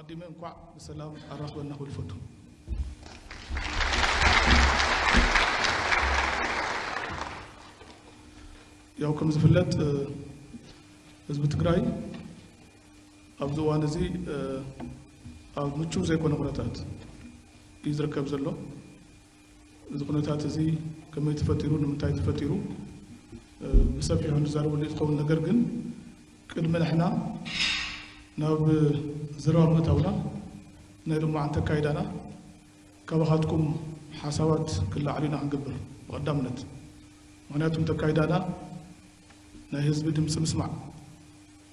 ኣቐዲመ እንኳዕ ብሰላም ኣራኽበና ክብል ይፈቱ። ያው ከም ዝፍለጥ፣ እ፣ ህዝቢ ትግራይ ኣብዚ እዋን እዚ፣ እ፣ ኣብ ምቹው ዘይኮነ ኩነታት እዩ ዝርከብ ዘሎ። እዚ ኩነታት እዚ ከመይ ተፈጢሩ፣ ንምንታይ ተፈጢሩ፣ እ፣ ብሰፊሑ ንዛረበሉ እዩ ዝኸውን። ነገር ግን ቅድሚ ንሕና ናብ ዘረባ ምእታውና፣ ናይ ሎማዓንቲ ኣካይዳና ካባኻትኩም ሓሳባት ክለዓሉ ኢና ክንገብር ብቐዳምነት። ምኽንያቱ እቲ ኣካይዳና ናይ ህዝቢ ድምፂ ምስማዕ፣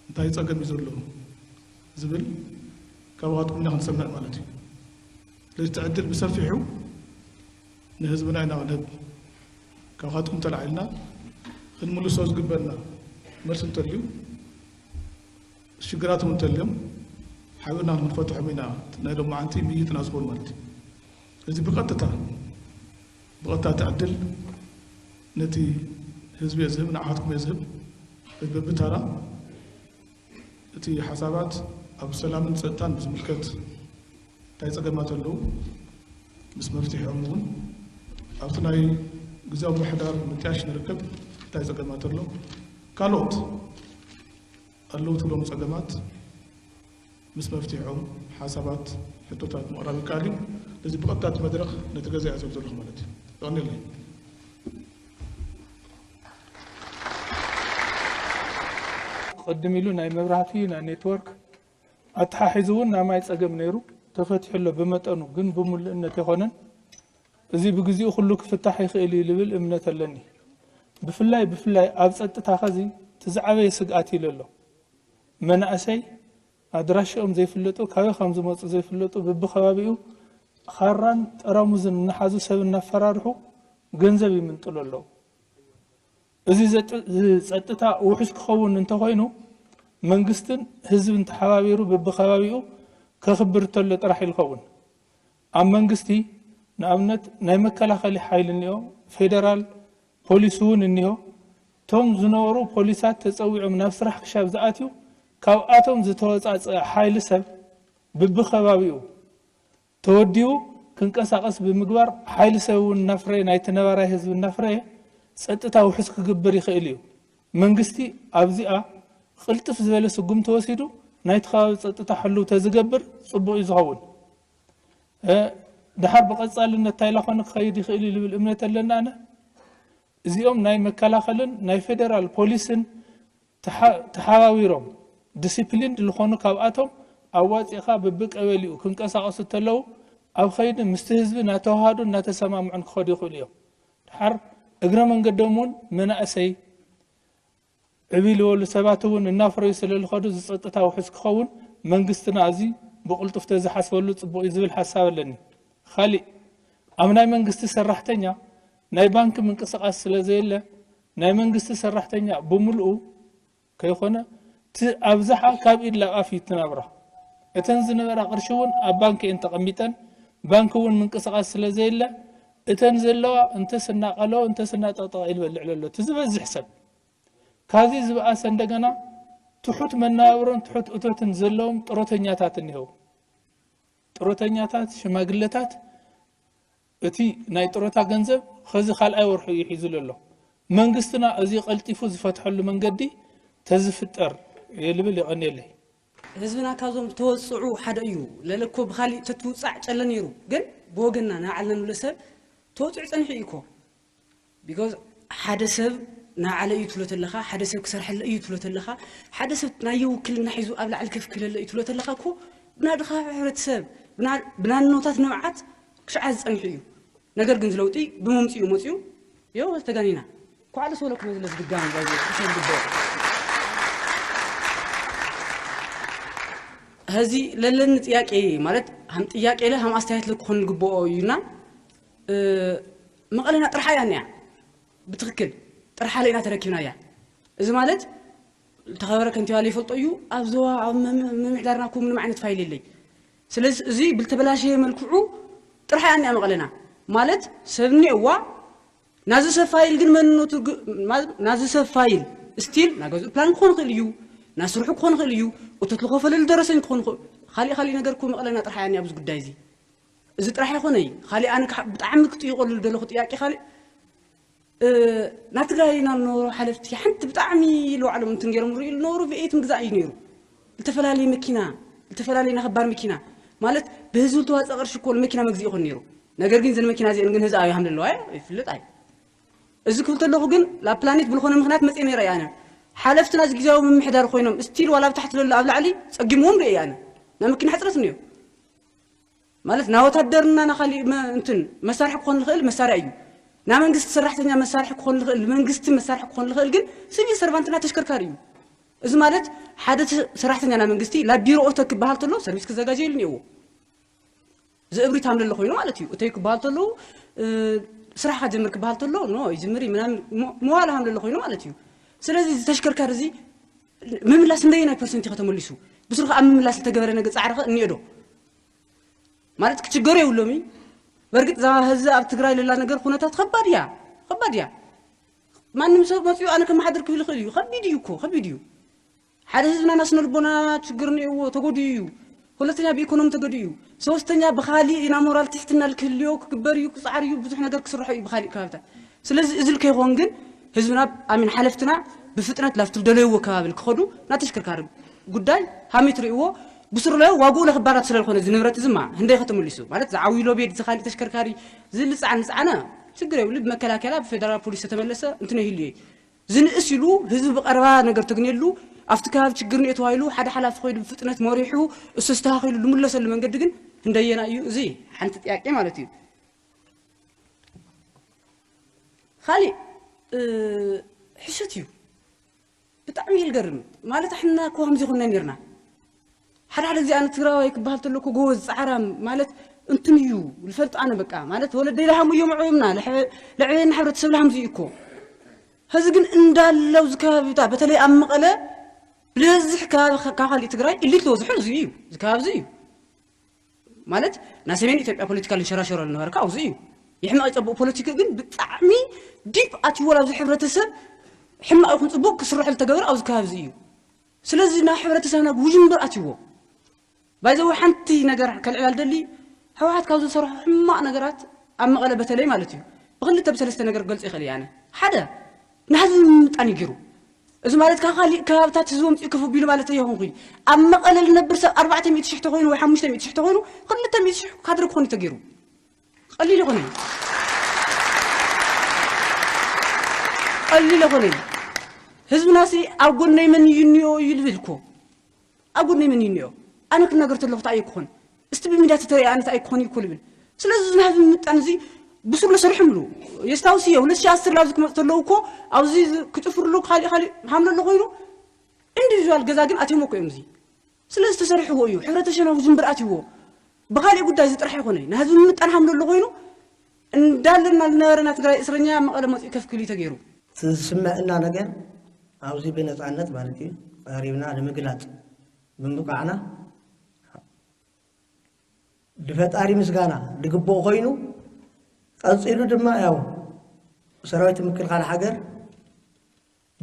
እንታይ ፀገም እዩ ዘሎ ዝብል ካባኻትኩም ኢና ክንሰምዕ ማለት እዩ። ስለዚ እቲ ዕድል ብሰፊሑ ንህዝብና ኢና ክንህብ። ካባኻትኩም ተላዒልና ክንምልሶ ዝግበና መልሲ እንተልዩ፣ ሽግራት እውን እንተልዮም ሓቢርና ክንፈትሖም ኢና። ናይ ሎማዓንቲ ምይይጥና ዝኸውን ማለት እዩ። እዚ ብቐጥታ፣ ብቐጥታ እቲ ዕድል ነቲ ህዝቢ እየ ዝህብ፣ ንዓኻትኩም እየ ዝህብ። በብተራ እቲ ሓሳባት ኣብ ሰላምን ጸጥታን ብዝምልከት እንታይ ጸገማት ኣለዉ፣ ምስ መፍትሒኦም እውን ኣብቲ ናይ ግዝያዊ ምምሕዳር ምጥያሽ ንርከብ እንታይ ጸገማት ኣሎ፣ ካልኦት ኣለዉ ትብሎም ጸገማት ምስ መፍትሒኦም ሓሳባት፣ ሕቶታት ምቕራብ ይከኣል እዩ። ስለዚ ብቐጥታ እቲ መድረኽ ነቲ ገዛ እየ ዝህብ ዘለኹ ማለት እዩ። የቐንየለይ። ቅድም ኢሉ ናይ መብራህቲ፣ ናይ ኔትወርክ ኣተሓሒዙ እውን ናይ ማይ ጸገም ነይሩ፣ ተፈቲሑ ኣሎ ብመጠኑ፣ ግን ብምሉእነት ኣይኮነን። እዚ ብግዜኡ ኩሉ ክፍታሕ ይኽእል እዩ ልብል እምነት ኣለኒ። ብፍላይ፣ ብፍላይ ኣብ ጸጥታ ኸዚ እቲ ዝዓበየ ስግኣት ኢሉ ኣሎ። መናእሰይ ኣድራሽኦም ዘይፍለጡ፣ ካበይ ከም ዝመጹ ዘይፍለጡ፣ በብኸባቢኡ ኻራን ጠራሙዝን እናሓዙ ሰብ እናፈራርሑ ገንዘብ ይምንጥሉ ኣለዉ። እዚ ዘጥ-፣ ጸጥታ ውሑስ ክኸውን እንተኾይኑ፣ መንግስትን ህዝብን ተሓባቢሩ በብኸባቢኡ ከኽብር እንተሎ ጥራሕ እዩ ዝኸውን። ኣብ መንግስቲ ንኣብነት ናይ መከላኸሊ ሓይሊ እኒኦ፣ ፌደራል ፖሊስ እውን እኒሆ። እቶም ዝነበሩ ፖሊሳት ተጸዊዖም ናብ ስራሕ ክሻብ ዝኣትዩ፣ ካብኣቶም ዝተወጻጸአ ሓይሊ ሰብ ብብኸባቢኡ ተወዲቡ ክንቀሳቐስ ብምግባር፣ ሓይሊ ሰብ እውን እናፍረየ፣ ናይቲ ነባራይ ህዝቢ እናፍረየ፣ ጸጥታ ውሑስ ክግብር ይኽእል እዩ። መንግስቲ ኣብዚኣ ቅልጥፍ ዝበለ ስጉም ተወሲዱ፣ ናይቲ ከባቢ ጸጥታ ሕልው ተዝገብር ጽቡቕ እዩ ዝኸውን። እ፣ ደሓር ብቐጻልነት እንታይ ኢላ ኮነ ክኸይድ ይኽእል እዩ ልብል እምነት ኣለና ኣነ። እዚኦም ናይ መከላኸልን ናይ ፌደራል ፖሊስን ተሓ-፣ ተሓባቢሮም ዲሲፕሊንድ ዝኾኑ ካብኣቶም ኣዋፂእኻ በብቀበሊኡ ክንቀሳቐሱ እንተለዉ ኣብ ኸይዲ ምስቲ ህዝቢ እናተዋሃዱ እናተሰማምዑን ክኸዱ ይኽእሉ እዮም። ደሓር እግረ መንገዶም እውን መናእሰይ ዕብይ ዝበሉ ሰባት እውን እናፍረዩ ስለ ዝኸዱ እዚ ጸጥታ ውሑስ ክኸውን መንግስትና እዚ ብቕልጡፍ ተዝሓስበሉ ጽቡቕ እዩ ዝብል ሓሳብ ኣለኒ። ካሊእ ኣብ ናይ መንግስቲ ሰራሕተኛ ናይ ባንክ ምንቅስቓስ ስለ ዘየለ ናይ መንግስቲ ሰራሕተኛ ብምልኡ ከይኾነ እቲ ኣብዝሓ ካብ ኢድ ላብ ኣፍ እዩ እቲ ናብራ። እተን ዝነበራ ቅርሺ እውን ኣብ ባንክ እየን ተቐሚጠን፣ ባንክ እውን ምንቅስቓስ ስለ ዘየለ እተን ዘለዋ እንተስ እናቐለወ እንተስ እናጠቕጠቐ እዩ ዝበልዕ ዘሎ እቲ ዝበዝሕ ሰብ። ካብዚ ዝበኣሰ እንደገና ትሑት መነባብሮን ትሑት እቶትን ዘለዎም ጥሮተኛታት እኒሀው። ጥሮተኛታት፣ ሽማግለታት እቲ ናይ ጥሮታ ገንዘብ ኸዚ ካልኣይ ወርሑ እዩ ሒዙሉ ኣሎ። መንግስትና እዚ ቀልጢፉ ዝፈትሐሉ መንገዲ ተዝፍጠር እየ ልብል። የቐንየለይ። ህዝብና ካብዞም ተወፅዑ ሓደ እዩ። ለለኮ ብኻሊእ ተትውፃዕ ጨለ ነይሩ። ግን ብወገንና ንባዕልና ንብሎ ሰብ ተወፅዑ ፀኒሑ እዩ እኮ። ቢኮዝ ሓደ ሰብ ንዓለ እዩ ትብሎ ተለኻ፣ ሓደ ሰብ ክሰርሐለ እዩ ትብሎ ተለኻ፣ ሓደ ሰብ ናይ ውክልና ሒዙ ኣብ ላዕሊ ከፍ ክለለ እዩ ትብሎ ተለኻ እኮ ብናድኻ ሕብረተሰብ፣ ብና-፣ ብናኖታት ንብዓት ክሽዓ ዝጸንሑ እዩ። ነገር ግን እዚ ለውጢ ብምምጽኡ መጽኡ፣ የው ተጋኒና። ኳዕለ ሰው ለኩመ ዝለ ዝድጋሚ ባይዘ ክሰብ ግበኦ። ሀዚ ለለኒ ጥያቄ ማለት ሃም ጥያቄ ለ ሃም ኣስተያየት ለክኾን ግበኦ እዩና፣ እ፣ መቐለና ጥርሓ እያ እኒኣ። ብትኽክል ጥርሓ ለኢና ተረኪብናያ። እዚ ማለት ዝተኸበረ ከንቲባ ለይፈልጦ እዩ። ኣብ ዞባ ኣብ ምም-፣ ምምሕዳርና እኮ ምንም ዓይነት ፋይል የለይ። ስለዚ እዚ ብልተበላሸየ መልክዑ ጥርሓ እያ እኒኣ መቐለና። ማለት ሰብ እኒኦዋ ናዚ ሰብ ፋይል ግን መንነቱ ግ-፣ ማ-፣ ናዚ ሰብ ፋይል ስቲል ናይ ገዝኡ ፕላን ክኾን ይኽእል እዩ፣ ናይ ስርሑ ክኾን ይኽእል እዩ፣ እቶት ዝኸፈለሉ ደረሰኝ ክኾን ይኽእል፣ ካሊእ ካሊእ ነገር እኮ መቐለና ጥራሕ እያ ኣብዚ ጉዳይ እዚ። እዚ ጥራሕ ኣይኮነይ። ካሊእ ኣነ ብጣዕሚ ክጥይቆሉ ደለኹ ጥያቄ ካሊእ ናብ ትግራይ ናብ ነበሩ ሓለፍቲ ሓንቲ ብጣዕሚ ኢሉ ባዕሎም እንትን ገይሮም ርእዩ ነበሩ። ቪኤት ምግዛእ እዩ ነይሩ። ዝተፈላለየ መኪና፣ ዝተፈላለየ ናኸባር መኪና ማለት ብህዝቢ ዝተዋፀ ቅርሺ እኮ መኪና መግዝኢ ይኾን ነይሩ። ነገር ግን ዘን መኪና እዚአን ግን ህዝቢ ኣብይ ሃምለለዋ ይፍልጥ ኣይ እዚ ክብል ተለኹ ግን ላብ ፕላኔት ብልኾነ ምክንያት መፅእ ነይረ እያነ ሓለፍትና እዚ ግዜያዊ ምምሕዳር ኮይኖም ስቲል ዋላ ብታሕቲ ለሎ ኣብ ላዕሊ ፀጊምዎም ርእየ እያነ ናብ መኪና ሕፅረት እኒኦ ማለት ናይ ወታደርና ናይ ካሊእ እንትን መሳርሒ ክኾን ዝኽእል መሳርያ እዩ። ናይ መንግስቲ ሰራሕተኛ መሳርሒ ክኾን ዝኽእል መንግስቲ መሳርሒ ክኾን ዝኽእል ግን ሲቪል ሰርቫንትና ተሽከርካሪ እዩ። እዚ ማለት ሓደ ሰራሕተኛ ናይ መንግስቲ ላብ ቢሮ እቶ ክበሃል ተሎ ሰርቪስ ክዘጋጀየሉ እኒእዎ። ዝእብሪት ሃምለሎ ኮይኑ ማለት እዩ። እተይ ክበሃል ተሎ ስራሕካ ጀምር ክበሃል ተሎ ኖ ይጅምር ምናምን መዋል ሃምለሎ ኮይኑ ማለት እዩ። ስለዚ እዚ ተሽከርካሪ እዚ ምምላስ እንደየናይ ፐርሰንት እዩ ከተመሊሱ ብስሩ ከዓ ምምላስ ዝተገበረ ነገር ፃዕሪ ከ እኒኦ ዶ ማለት ክችገሩ የብሎም እዩ። በእርግጥ እዛ ህዚ ኣብ ትግራይ ለላ ነገር ኩነታት ከባድ እያ ከባድ እያ። ማንም ሰብ መፅኡ ኣነ ከመሓደር ክብል ይኽእል እዩ። ከቢድ እዩ እኮ ከቢድ እዩ። ሓደ ህዝብና ናስነ ልቦና ችግር እኒእዎ ተጎድኡ እዩ። ሁለተኛ ብኢኮኖሚ ተገዱ እዩ። ሶስተኛ ብካሊእ ኢና ሞራል ትሕትና ልክህልዮ ክግበር እዩ ክፃዕር እዩ ብዙሕ ነገር ክስርሖ እዩ ብካሊእ ከባብታት። ስለዚ እዚ ልከይኮን ግን ህዝብና ኣሚን ሓለፍትና ብፍጥነት ላፍቲ ዝደለይዎ ከባቢ ክኸዱ ናተሽከርካሪ ጉዳይ ሃመይ ትርእይዎ ብስሩ ላይ ዋግኡ ለክባራት ስለ ዝኾነ እዚ ንብረት እዚ ማ ህንደይ ከተመሊሱ ማለት ዝዓብዩ ሎቤድ ዝኻሊእ ተሽከርካሪ ዝልፃዓን ዝፃዓነ ችግር የብሉ ብመከላከላ ብፌደራል ፖሊስ ተተመለሰ እንትነ ይህሉ እየ ዝንእስ ኢሉ ህዝቢ ብቐረባ ነገር ተግንየሉ ኣብቲ ከባቢ ችግር ንእየ ተባሂሉ ሓደ ሓላፊ ኮይዱ ብፍጥነት መሪሑ እሱ ዝተኻኺሉ ልምለሰሉ መንገዲ ግን ህንደየና እዩ እዚ ሓንቲ ጥያቄ ማለት እዩ ካሊእ ሕሸት እዩ ብጣዕሚ እዩ ልገርም ማለት ኣሕና እኮ ከምዚ ይኮንና ነርና ሓደ ሓደ ግዜ ኣነ ትግራዋይ ክበሃል ተለኩ ጎበዝ ፃዕራም ማለት እንትን እዩ ልፈልጥ ኣነ በቃ ማለት ወለደይ ለሃሙ እዮም ዕብምና ለዕበየና ሕብረተሰብ ለሃምዚ እዩ እኮ ህዚ ግን እንዳለው እዚ ከባቢ በተለይ ኣብ መቐለ ብዝሕ ከባቢ ካብ ካሊእ ትግራይ ኢሊት ዝበዝሑ እዚ እዩ እዚ ከባቢ እዚ እዩ ማለት ናይ ሰሜን ኢትዮጵያ ፖለቲካ ልንሸራሸሮ ልነበረ ካብኡ እዩ ይሕመቕ ይፀብቕ ፖለቲካ ግን ብጣዕሚ ዲፕ ኣትይዎ ኣብዚ ሕብረተሰብ ሕማቕ ይኹን ፅቡቕ ክስርሑ ዝተገበረ ኣብዚ ከባቢ እዩ ስለዚ ናብ ሕብረተሰብና ውዥንብር ኣትይዎ ባይዘው ሓንቲ ነገር ከልዕላ ልደሊ ህወሓት ካብ ዝሰርሖ ሕማቕ ነገራት ኣብ መቐለ በተለይ ማለት እዩ ብክልተ ብሰለስተ ነገር ክገልፅ ይኽእል እያነ ሓደ ንህዝቢ ምምጣን እዩ ገይሩ እዚ ማለት ካብ ካሊእ ከባብታት ህዝቢ ወምፅኡ ከፍ ቢሉ ማለት ኣይኮንኩ እዩ ኣብ መቐለ ልነብር ሰብ ኣርባዕተ ሚእቲ ሽሕ ተኮይኑ ወይ ሓሙሽተ ሚእቲ ሽሕ ተኮይኑ ክልተ ሚእቲ ሽሕ ካድረ ክኾን እዩ ተገይሩ ቀሊል ይኾነ ቀሊል ይኾነ ህዝብናሲ ኣብ ጎነይ መን እዩ እኒኦ እዩ ልብል እኮ ኣብ ጎነይ መን እዩ እኒኦ ኣነ ክናገር ተለኹ እንታይ እየ ክኾን እስቲ ብሚድያ ተተሪኣ ኣነ እንታይ ክኾን እዩ እኮ ልብል ስለዚ እዚ ናይ ህዝቢ ምጣን እዚ ብስሩ ለሰርሕምሉ የስታውስ እየ ሁለት ሺ ዓሰርተ ላብዚ ክመፅ ተለዉ እኮ ኣብዚ ክጭፍርሉ ካሊእ ካሊእ ሃምለሎ ኮይኑ ኢንዲቪዥዋል ገዛ ግን ኣትዮም እኮ እዮም እዚ ስለዚ ተሰሪሕዎ እዩ ሕብረተሰብና ውዝንብር ኣትይዎ ብካሊእ ጉዳይ እዚ ጥራሕ ይኮነ ናይ ህዝቢ ምጣን ሃምለሎ ኮይኑ እንዳለና ዝነበረና ትግራይ እስረኛ መቐለ መፅኡ ከፍ ክብል እዩ ተገይሩ ዝስምዐና ነገር ኣብዚ ብነፃነት ማለት እዩ ቀሪብና ንምግላፅ ብምብቃዕና ብፈጣሪ ምስጋና ዝግብኦ ኮይኑ ቀፂሉ ድማ ያው ሰራዊት ምክልኻል ሃገር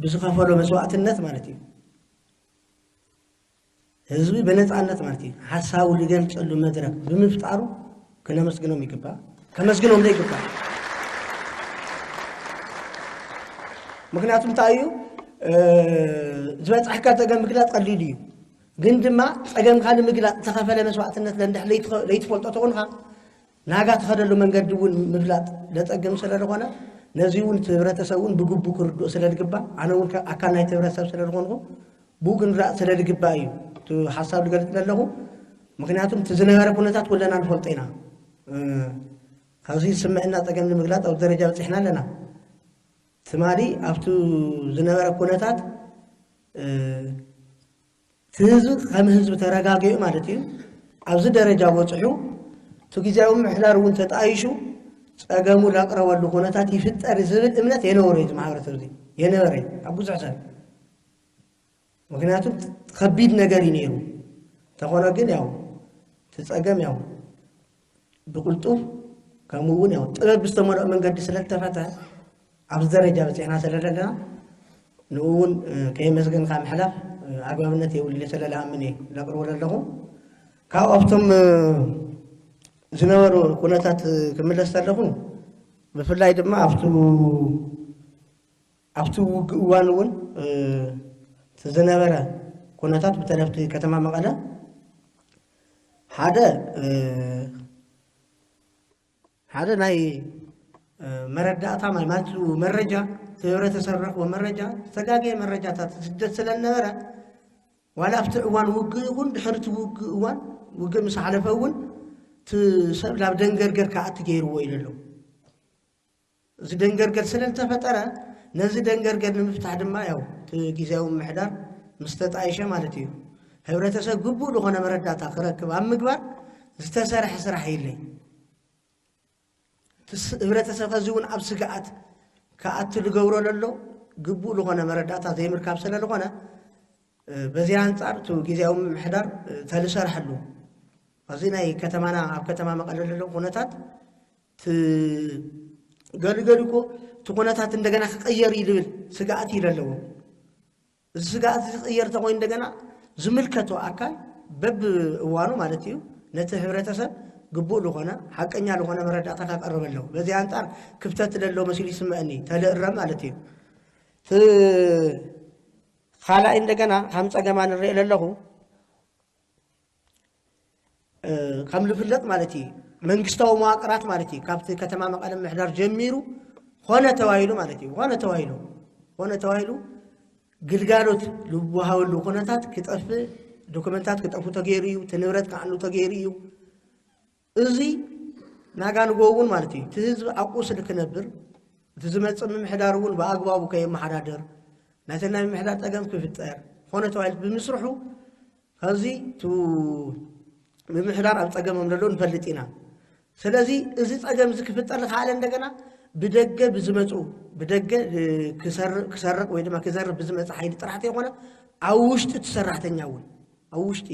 ብዝኸፈሎ መስዋእትነት ማለት እዩ ህዝቢ ብነፃነት ማለት እዩ ሓሳቡ ዝገልፀሉ መድረክ ብምፍጣሩ ክነመስግኖም ይግባእ ከመስግኖም ዘይግባእ ምክንያቱ እንታይ እዩ ዝበፃሕካ ፀገም ምግላፅ ቀሊል እዩ ግን ድማ ፀገምካ ንምግላፅ ዝተኸፈለ መስዋእትነት ለንድሕ ለይትፈልጦ ተኾንካ ናጋ ትኸደሉ መንገዲ እውን ምፍላጥ ለፀግም ስለ ዝኾነ ነዚ እውን እቲ ህብረተሰብ እውን ብግቡ ክርድኦ ስለ ዝግባእ ኣነ እውን ኣካል ናይቲ ህብረተሰብ ስለ ዝኾንኩ ብኡ ክንረእ ስለ ዝግባእ እዩ እቲ ሓሳብ ዝገልፅ ዘለኹ ምክንያቱም እቲ ዝነበረ ኩነታት ኩለና ንፈልጦ ኢና ካብዚ ዝስምዕና ፀገም ንምግላፅ ኣብ ደረጃ በፂሕና ኣለና ትማሊ ኣብቲ ዝነበረ ኩነታት እቲ ህዝቢ ከም ህዝቢ ተረጋጊዑ ማለት እዩ ኣብዚ ደረጃ በፅሑ እቲ ግዜያዊ ምምሕዳር እውን ተጣይሹ ፀገሙ ዘቅረበሉ ኩነታት ይፍጠር ዝብል እምነት የነበሮ እዚ ማሕበረሰብ እዚ የነበረ ኣብ ብዙሕ ሰብ ምክንያቱ ከቢድ ነገር እዩ ነይሩ እንተኾነ ግን ያው እቲ ፀገም ያው ብቕልጡፍ ከምኡ እውን ያው ጥበብ ብዝተመልኦ መንገዲ ስለዝተፈተ ኣብዚ ደረጃ በፂሕና ስለ ዘለና ንኡ እውን ከየመስገንካ ምሕላፍ ኣግባብነት የብሉ ኢለ ስለ ዝኣምን እየ ዘቕርቦ ዘለኹ ካብ ኣብቶም ዝነበሩ ኩነታት ክምለስ ከለኹ፣ ብፍላይ ድማ ኣብቲ ኣብቲ ውግእ እዋን እውን እቲ ዝነበረ ኩነታት ብተለፍቲ ከተማ መቐለ ሓደ ሓደ ናይ መረዳእታ ማለት መረጃ፣ እቲ ህብረተሰብ ረኽቦ መረጃ፣ ዝተጋገየ መረጃታት ዝስደድ ስለ ዝነበረ፣ ዋላ ኣብቲ እዋን ውግእ ይኹን ድሕሪ እቲ ውግእ እዋን፣ ውግእ ምስ ሓለፈ እውን እቲ ሰብ ናብ ደንገርገር ክኣቲ ገይርዎ ኢሉ ኣሎ። እዚ ደንገርገር ስለ ዝተፈጠረ፣ ነዚ ደንገርገር ንምፍታሕ ድማ ያው እቲ ግዝያዊ ምምሕዳር ምስ ተጣየሸ ማለት እዩ፣ ህብረተሰብ ግቡእ ዝኾነ መረዳእታ ክረክብ ኣብ ምግባር ዝተሰርሐ ስራሕ የለይ። እቲ ስ-፣ ህብረተሰብ ከዚ እውን ኣብ ስግኣት ክኣቱ ዝገብሮ ዘሎ ግቡእ ዝኾነ መረዳእታ ዘይምርካብ ስለ ዝኾነ፣ እ፣ በዚ ኣንጻር እቲ ግዝያዊ ምምሕዳር፣ እ፣ ተልሰርሐሉ። እዚ ናይ ከተማና፣ ኣብ ከተማ መቐለ ዘሎ ኩነታት ት-፣ ገሊገሊ እኮ እቲ ኩነታት እንደገና ክቕየር እዩ ዝብል ስግኣት እዩ ዘለዎ። እዚ ስግኣት እዚ ክቕየር እንተኾይኑ እንደገና ዝምልከቶ ኣካል በብእዋኑ ማለት እዩ ነቲ ህብረተሰብ ግቡእ ዝኾነ ሓቀኛ ዝኾነ መረዳእታ ከቐርብ ኣለዎ። በዚ ኣንጻር ክፍተት ዘሎ መሲሉ ይስምዐኒ፣ ተልእረም ማለት እዩ። እቲ ካልኣይ እንደገና ከም ጸገም ኣነ ንሪኦ ዘለኹ፣ እ፣ ከም ዝፍለጥ ማለት እዩ መንግስታዊ መዋቅራት ማለት እዩ ካብቲ ከተማ መቐለ ምምሕዳር ጀሚሩ ኾነ ተባሂሉ ማለት እዩ ኾነ ተባሂሉ ኾነ ተባሂሉ ግልጋሎት ዝወሃበሉ ኩነታት ክጠፍእ፣ ዶክመንታት ክጠፍኡ ተገይሩ እዩ፣ እቲ ንብረት ክዓኑ ተገይሩ እዩ። እዚ ናጋ ንጎ እውን ማለት እዩ እቲ ህዝቢ ኣብ ቁስሊ ክነብር፣ እቲ ዝመጽእ ምምሕዳር እውን ብኣግባቡ ከየመሓዳደር፣ ናተን ናይ ምምሕዳር ጸገም ክፍጠር ኾነ ተባሂሉ ብምስርሑ፣ ከዚ እቲ ምምሕዳር ኣብ ጸገም ከም ዘሎ ንፈልጥ ኢና። ስለዚ እዚ ጸገም እዚ ክፍጠር ዝኸኣለ እንደገና ብደገ ብዝመጹ፣ ብደገ፣ እ፣ ክሰር-፣ ክሰርቕ ወይ ድማ ክዘርፍ ብዝመጽእ ሓይሊ ጥራሕ ዘይኮነ፣ ኣብ ውሽጢ እቲ ሰራሕተኛ እውን፣ ኣብ ውሽጢ፣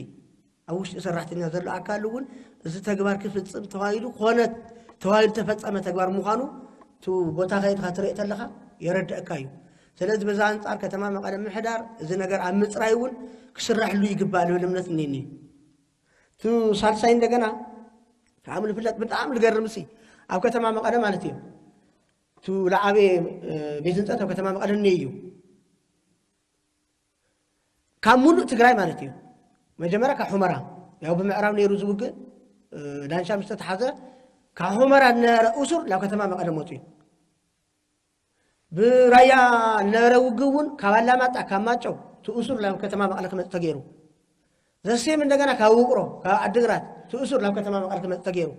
ኣብ ውሽጢ ሰራሕተኛ ዘሎ ኣካል እውን እዚ ተግባር ክፍጽም ተባሂሉ ኮነ ተባሂሉ ተፈጸመ ተግባር ምዃኑ እቲ ቦታ ከይድካ ትርኢ ተለኻ የረድአካ እዩ። ስለዚ በዛ ኣንጻር ከተማ መቐለ ምምሕዳር እዚ ነገር ኣብ ምጽራይ እውን ክስራሕሉ ይግባእ ዝብል እምነት እኒኒ። እቲ ሳልሳይ እንደገና ከም ዝፍለጥ ብጣዕሚ ዝገርም ሲ ኣብ ከተማ መቐለ ማለት እዩ። እቲ ዝዓበየ፣ እ፣ ቤት ህንፀት ኣብ ከተማ መቐለ እኒኦ እዩ። ካብ ሙሉእ ትግራይ ማለት እዩ። መጀመርያ ካብ ሑመራ፣ ያው ብምዕራብ ነይሩ ዝውግእ፣ እ፣ ዳንሻ ምስ ተተሓዘ ካብ ሑመራ ዝነበረ እሱር ናብ ከተማ መቐለ መፁ እዩ። ብራያ ዝነበረ ውግእ እውን ካብ ኣላማጣ፣ ካብ ማጨው እቲ እሱር ናብ ከተማ መቐለ ክመፅእ ተገይሩ። ዘሴም እንደገና ካብ ውቅሮ፣ ካብ ዓድግራት እቲ እሱር ናብ ከተማ መቐለ ክመፅእ ተገይሩ።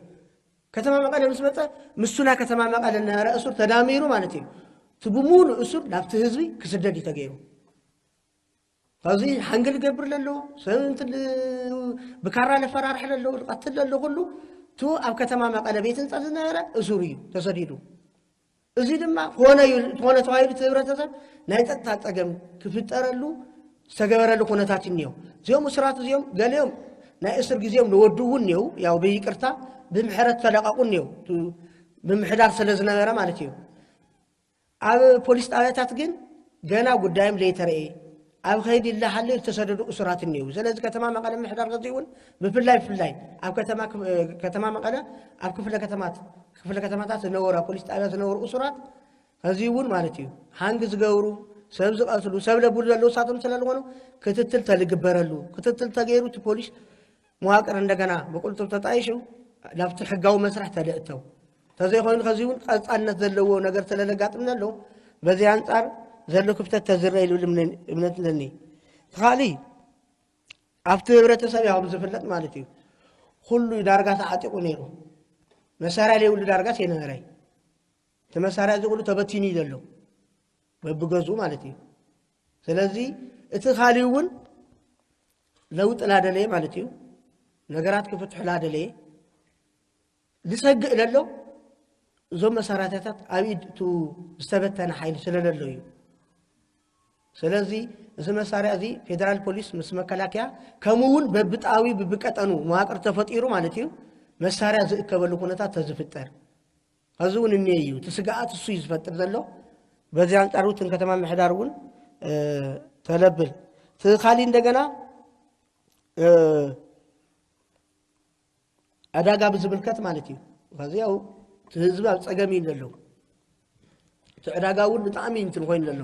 ከተማ መቐለ ምስ መፀ፣ ምስቱ ናይ ከተማ መቐለ ዝነበረ እሱር ተዳሚሩ ማለት እዩ። እቲ ብሙሉእ እሱር ናብቲ ህዝቢ ክስደድ እዩ ተገይሩ። ካብዚ ሓንግል ገብር ለሎ፣ ሰብ እንትን ብካራ ለፈራርሕ ለሎ፣ ዝቐትል ለሎ ኩሉ፣ እቲ ኣብ ከተማ መቐለ ቤት ህንፀት ዝነበረ እሱር እዩ ተሰዲዱ። እዚ ድማ ኮነ እዩ፣ ኮነ ተባሂሉ እቲ ህብረተሰብ ናይ ጸጥታ ጸገም ክፍጠረሉ ዝተገበረሉ ኩነታት እዩ እኒኦ። እዚኦም እሱራት እዚኦም ገሊኦም ናይ እስር ግዜኦም ዝወዱ እውን እኒኦ፣ ያው ብይቅርታ ብምሕረት ተለቐቑ እኒኦ፣ እቲ ምምሕዳር ስለ ዝነበረ ማለት እዩ። ኣብ ፖሊስ ጣብያታት ግን ገና ጉዳዮም ዘይተረኤ፣ ኣብ ኸይዲ እንዳሃለዩ ዝተሰደዱ እሱራት እኒኦ። ስለዚ ከተማ መቐለ ምምሕዳር ከዚ እውን ብፍላይ ብፍላይ ኣብ ከተማ ክፍ-፣ ከተማ መቐለ ኣብ ክፍለ ከተማት-፣ ክፍለ ከተማታት ዝነበሩ፣ ኣብ ፖሊስ ጣብያ ዝነበሩ እሱራት ከዚ እውን ማለት እዩ ሃንግ ዝገብሩ፣ ሰብ ዝቐትሉ፣ ሰብ ለብሉ ዘለዉ እሳቶም ስለ ዝኾኑ ክትትል ተልግበረሉ፣ ክትትል ተገይሩ እቲ ፖሊስ መዋቅር እንደገና ብቁልጡፍ ተጣይሹ ናብቲ ሕጋዊ መስርሕ ተልእተው። ተዘይኮይኑ ከዚ እውን ቀጻልነት ዘለዎ ነገር ስለ ዘጋጥም ዘሎ በዚ ኣንጻር ዘሎ ክፍተት ተዝረእ ይብል እምነ-፣ እምነት ኣለኒ። እቲ ካልእ ኣብቲ ህብረተሰብ ያው ዝፍለጥ ማለት እዩ ኩሉ ዳርጋ ተዓጢቑ ነይሩ። መሳርያ ዘይብሉ ዳርጋስ የነበረ። እቲ መሳርያ እዚ ኩሉ ተበቲኑ እዩ ዘሎ በብገዝኡ ማለት እዩ። ስለዚ እቲ ካልእ እውን ለውጢ ላደለየ ማለት እዩ። ነገራት ክፍትሑ ላደለየ ዝሰግእ ለሎ እዞም መሳርያታት ኣብ ኢድ እቲ ዝተበተነ ሓይሊ ስለ ለሎ እዩ። ስለዚ እዚ መሳርያ እዚ ፌደራል ፖሊስ ምስ መከላከያ ከምኡ እውን በብጣዊ ብብቀጠኑ መዋቅር ተፈጢሩ ማለት እዩ መሳርያ ዝእከበሉ ኩነታት ተዝፍጠር። ከዚ እውን እኒኦ እዩ። እቲ ስግኣት እሱ እዩ ዝፈጥር ዘሎ። በዚ ኣንጻር እውን እትን ከተማ ምሕዳር እውን፣ እ፣ ተለብል። እቲ ካሊእ እንደገና፣ እ፣ ዕዳጋ ብዝምልከት ማለት እዩ። ከዚ ያው እቲ ህዝቢ ኣብ ጸገም እዩ ዘሎ። እቲ ዕዳጋ እውን ብጣዕሚ እንትን ኮይኑ ዘሎ።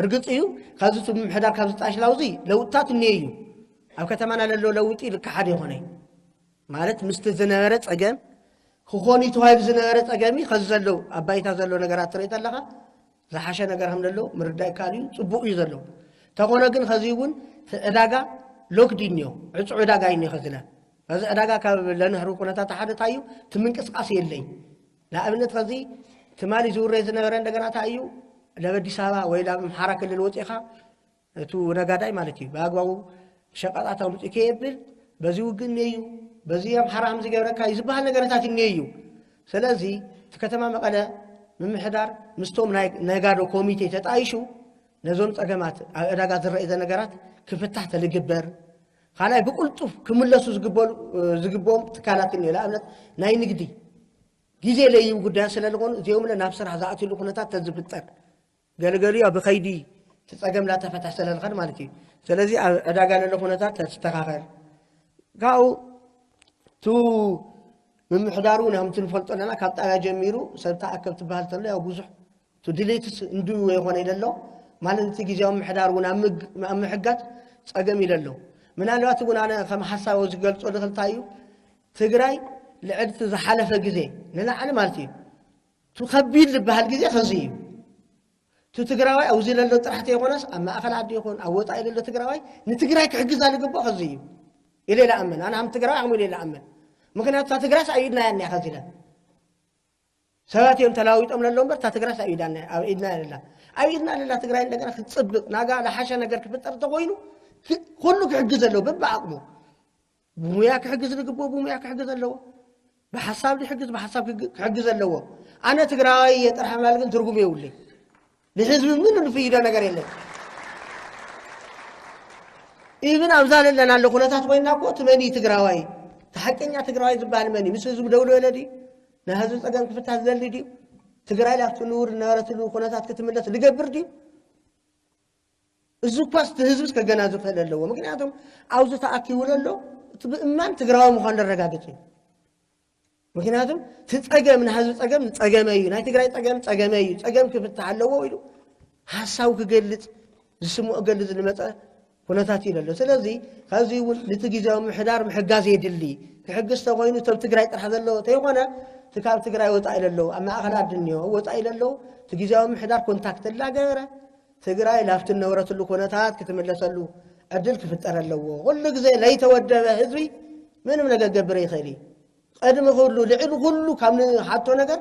እርግጽ እዩ፣ ካብዚ እቲ ምምሕዳር ካብዚ ጣሽላው እዚ ለውጥታት እኒኦ እዩ። ኣብ ከተማና ለሎ ለውጢ ልክሓድ ይኾነ ማለት ምስቲ ዝነበረ ጸገም ክኾን እዩ ተባሂሉ ዝነበረ ጸገም እዩ። ከዚ ዘሎ ኣብ ባይታ ዘሎ ነገራት ትርኢ ተለኻ ዝሓሸ ነገር ከም ዘሎ ምርዳእ ይከኣል እዩ። ጽቡቕ እዩ ዘሎ። ተኾነ ግን ከዚ እውን እቲ ዕዳጋ ሎክድ እዩ እኒኦ፣ ዕጹዕ ዕዳጋ እዩ እኒኦ ከዚና። ከዚ ዕዳጋ ካብ ለንህሩ ኩነታት ሓደ እንታይ እዩ? እቲ ምንቅስቃስ የለይ። ንኣብነት ከዚ ትማሊ ዝውረ ዝነበረ እንደገና እንታይ እዩ? ናብ ኣዲስ ኣበባ ወይ ናብ ኣምሓራ ክልል ወፂኻ እቱ ነጋዳይ ማለት እዩ ብኣግባቡ ሸቐጣት ኣምፅኡ ከየብል በዚ ውግእ እኒኦ እዩ፣ በዚ ኣምሓራ ከም ዝገብረካ እዩ ዝበሃል ነገረታት እኒኦ እዩ። ስለዚ እቲ ከተማ መቐለ ምምሕዳር ምስቶም ናይ ነጋዶ ኮሚቴ ተጣይሹ ነዞም ፀገማት ኣብ ዕዳጋ ዝረኣዩ ነገራት ክፍታሕ ተልግበር። ካልኣይ ብቁልጡፍ ክምለሱ ዝግበሉ ዝግብኦም ትካላት እኒኦ። ንኣብነት ናይ ንግዲ ግዜ ለይቡ ጉዳያት ስለ ዝኾኑ እዚኦም ለ ናብ ስራሕ ዝኣትሉ ኩነታት ተዝፍጠር ገለገሊኡ ኣብ ከይዲ እቲ ፀገም ላተፈትሕ ስለ ዝኸድ ማለት እዩ። ስለዚ ኣብ ዕዳጋ ለሎ ኩነታት ተስተኻኸል። ካብኡ ቱ ምምሕዳሩ እውን ከምቲ ንፈልጦ ኣለና ካብ ጣብያ ጀሚሩ ሰብ ተኣከብ ትበሃል ተሎ ያው ብዙሕ ቱ ድሌትስ እንድዩ የኾነ ኢለ ኣሎ። ማለት እቲ ግዜያዊ ምምሕዳር እውን ኣብ ምግ- ኣብ ምሕጋዝ ፀገም ኢለ ኣሎ። ምናልባት እውን ኣነ ከም ሓሳብ ዝገልፆ ልኽልታ እዩ። ትግራይ ልዕሊ እቲ ዝሓለፈ ግዜ ንላዕሊ ማለት እዩ ቱ ከቢድ ዝበሃል ግዜ ከዚ እዩ። እቲ ትግራዋይ ኣብዚ ለሎ ጥራሕ ተይኮነስ ኣብ ማእኸል ዓዲ ይኹን ኣብ ወፃኢ ለሎ ትግራዋይ ንትግራይ ክሕግዛ ዝግብኦ ከዚ እዩ ኢለ ይለኣምን። ኣነ ከም ትግራዋይ ኣቕሙ ኢለ ይለኣምን። ምክንያቱ እታ ትግራይስ ኣብ ኢድና እያ እኒኣ ከዚ ኢለ ሰባት እዮም ተለዋዊጦም ለሎ እምበር እታ ትግራይስ ኣብ ኢድና እያ ኣብ ኢድና እያ ለላ። ኣብ ኢድና ለላ ትግራይ እንደገና ክትፅብቅ ናጋ ዝሓሸ ነገር ክፍጠር እንተኮይኑ ክ- ኩሉ ክሕግዝ ኣለዎ በብዓቕሙ። ብሙያ ክሕግዝ ዝግብኦ ብሙያ ክሕግዝ ኣለዎ። ብሓሳብ ዝሕግዝ ብሓሳብ ክግ- ክሕግዝ ኣለዎ። ኣነ ትግራዋይ እየ ጥራሕ ምባል ግን ትርጉም የብሉይ። ንህዝቢ ምንም ዝፍይዶ ነገር የለን። ኢብን ኣብዛ ዘለናሉ ኩነታት ኮይና እኮ እቲ መን እዩ ትግራዋይ? እቲ ሓቀኛ ትግራዋይ ዝበሃል መን እዩ? ምስ ህዝቡ ደው ዝበለ ድዩ? ናይ ህዝቢ ፀገም ክፍታ ዝደሊ ድዩ? ትግራይ ላብቲ ንቡር ዝነበረትሉ ኩነታት ክትምለስ ዝገብር ድዩ? እዚ እኳስ እቲ ህዝብስ ከገናዝብ ክኽእል ኣለዎ። ምክንያቱም ኣብዚ ተኣኪቡ ዘሎ እቲ ብእማን ትግራዊ ምዃኑ ዘረጋግፅ እዩ። ምክንያቱም እቲ ፀገም ናይ ህዝቢ ፀገም ፀገመ እዩ፣ ናይ ትግራይ ፀገም ፀገመ እዩ፣ ፀገም ክፍታሕ ኣለዎ ኢሉ ሓሳቡ ክገልፅ ዝስምዖ ገልፅ ዝመፀ ኩነታት እዩ ዘሎ። ስለዚ ካብዚ እውን ነቲ ግዜያዊ ምምሕዳር ምሕጋዝ የድሊ። ክሕግዝ ተኮይኑ እቶም ትግራይ ጥራሕ ዘለዎ ተይኮነ እቲ ካብ ትግራይ ወፃኢ ለለዉ ኣብ ማእኸል ዓዲ እኒኦ ወፃኢ ለለዉ እቲ ግዜያዊ ምምሕዳር ኮንታክት እናገበረ ትግራይ ላብቲ ዝነበረትሉ ኩነታት ክትምለሰሉ ዕድል ክፍጠር ኣለዎ። ኩሉ ግዜ ለይተወደበ ህዝቢ ምንም ነገር ክገብር ይኽእል እዩ። ቅድሚ ኩሉ ልዕሊ ኩሉ ካብ ንሓቶ ነገር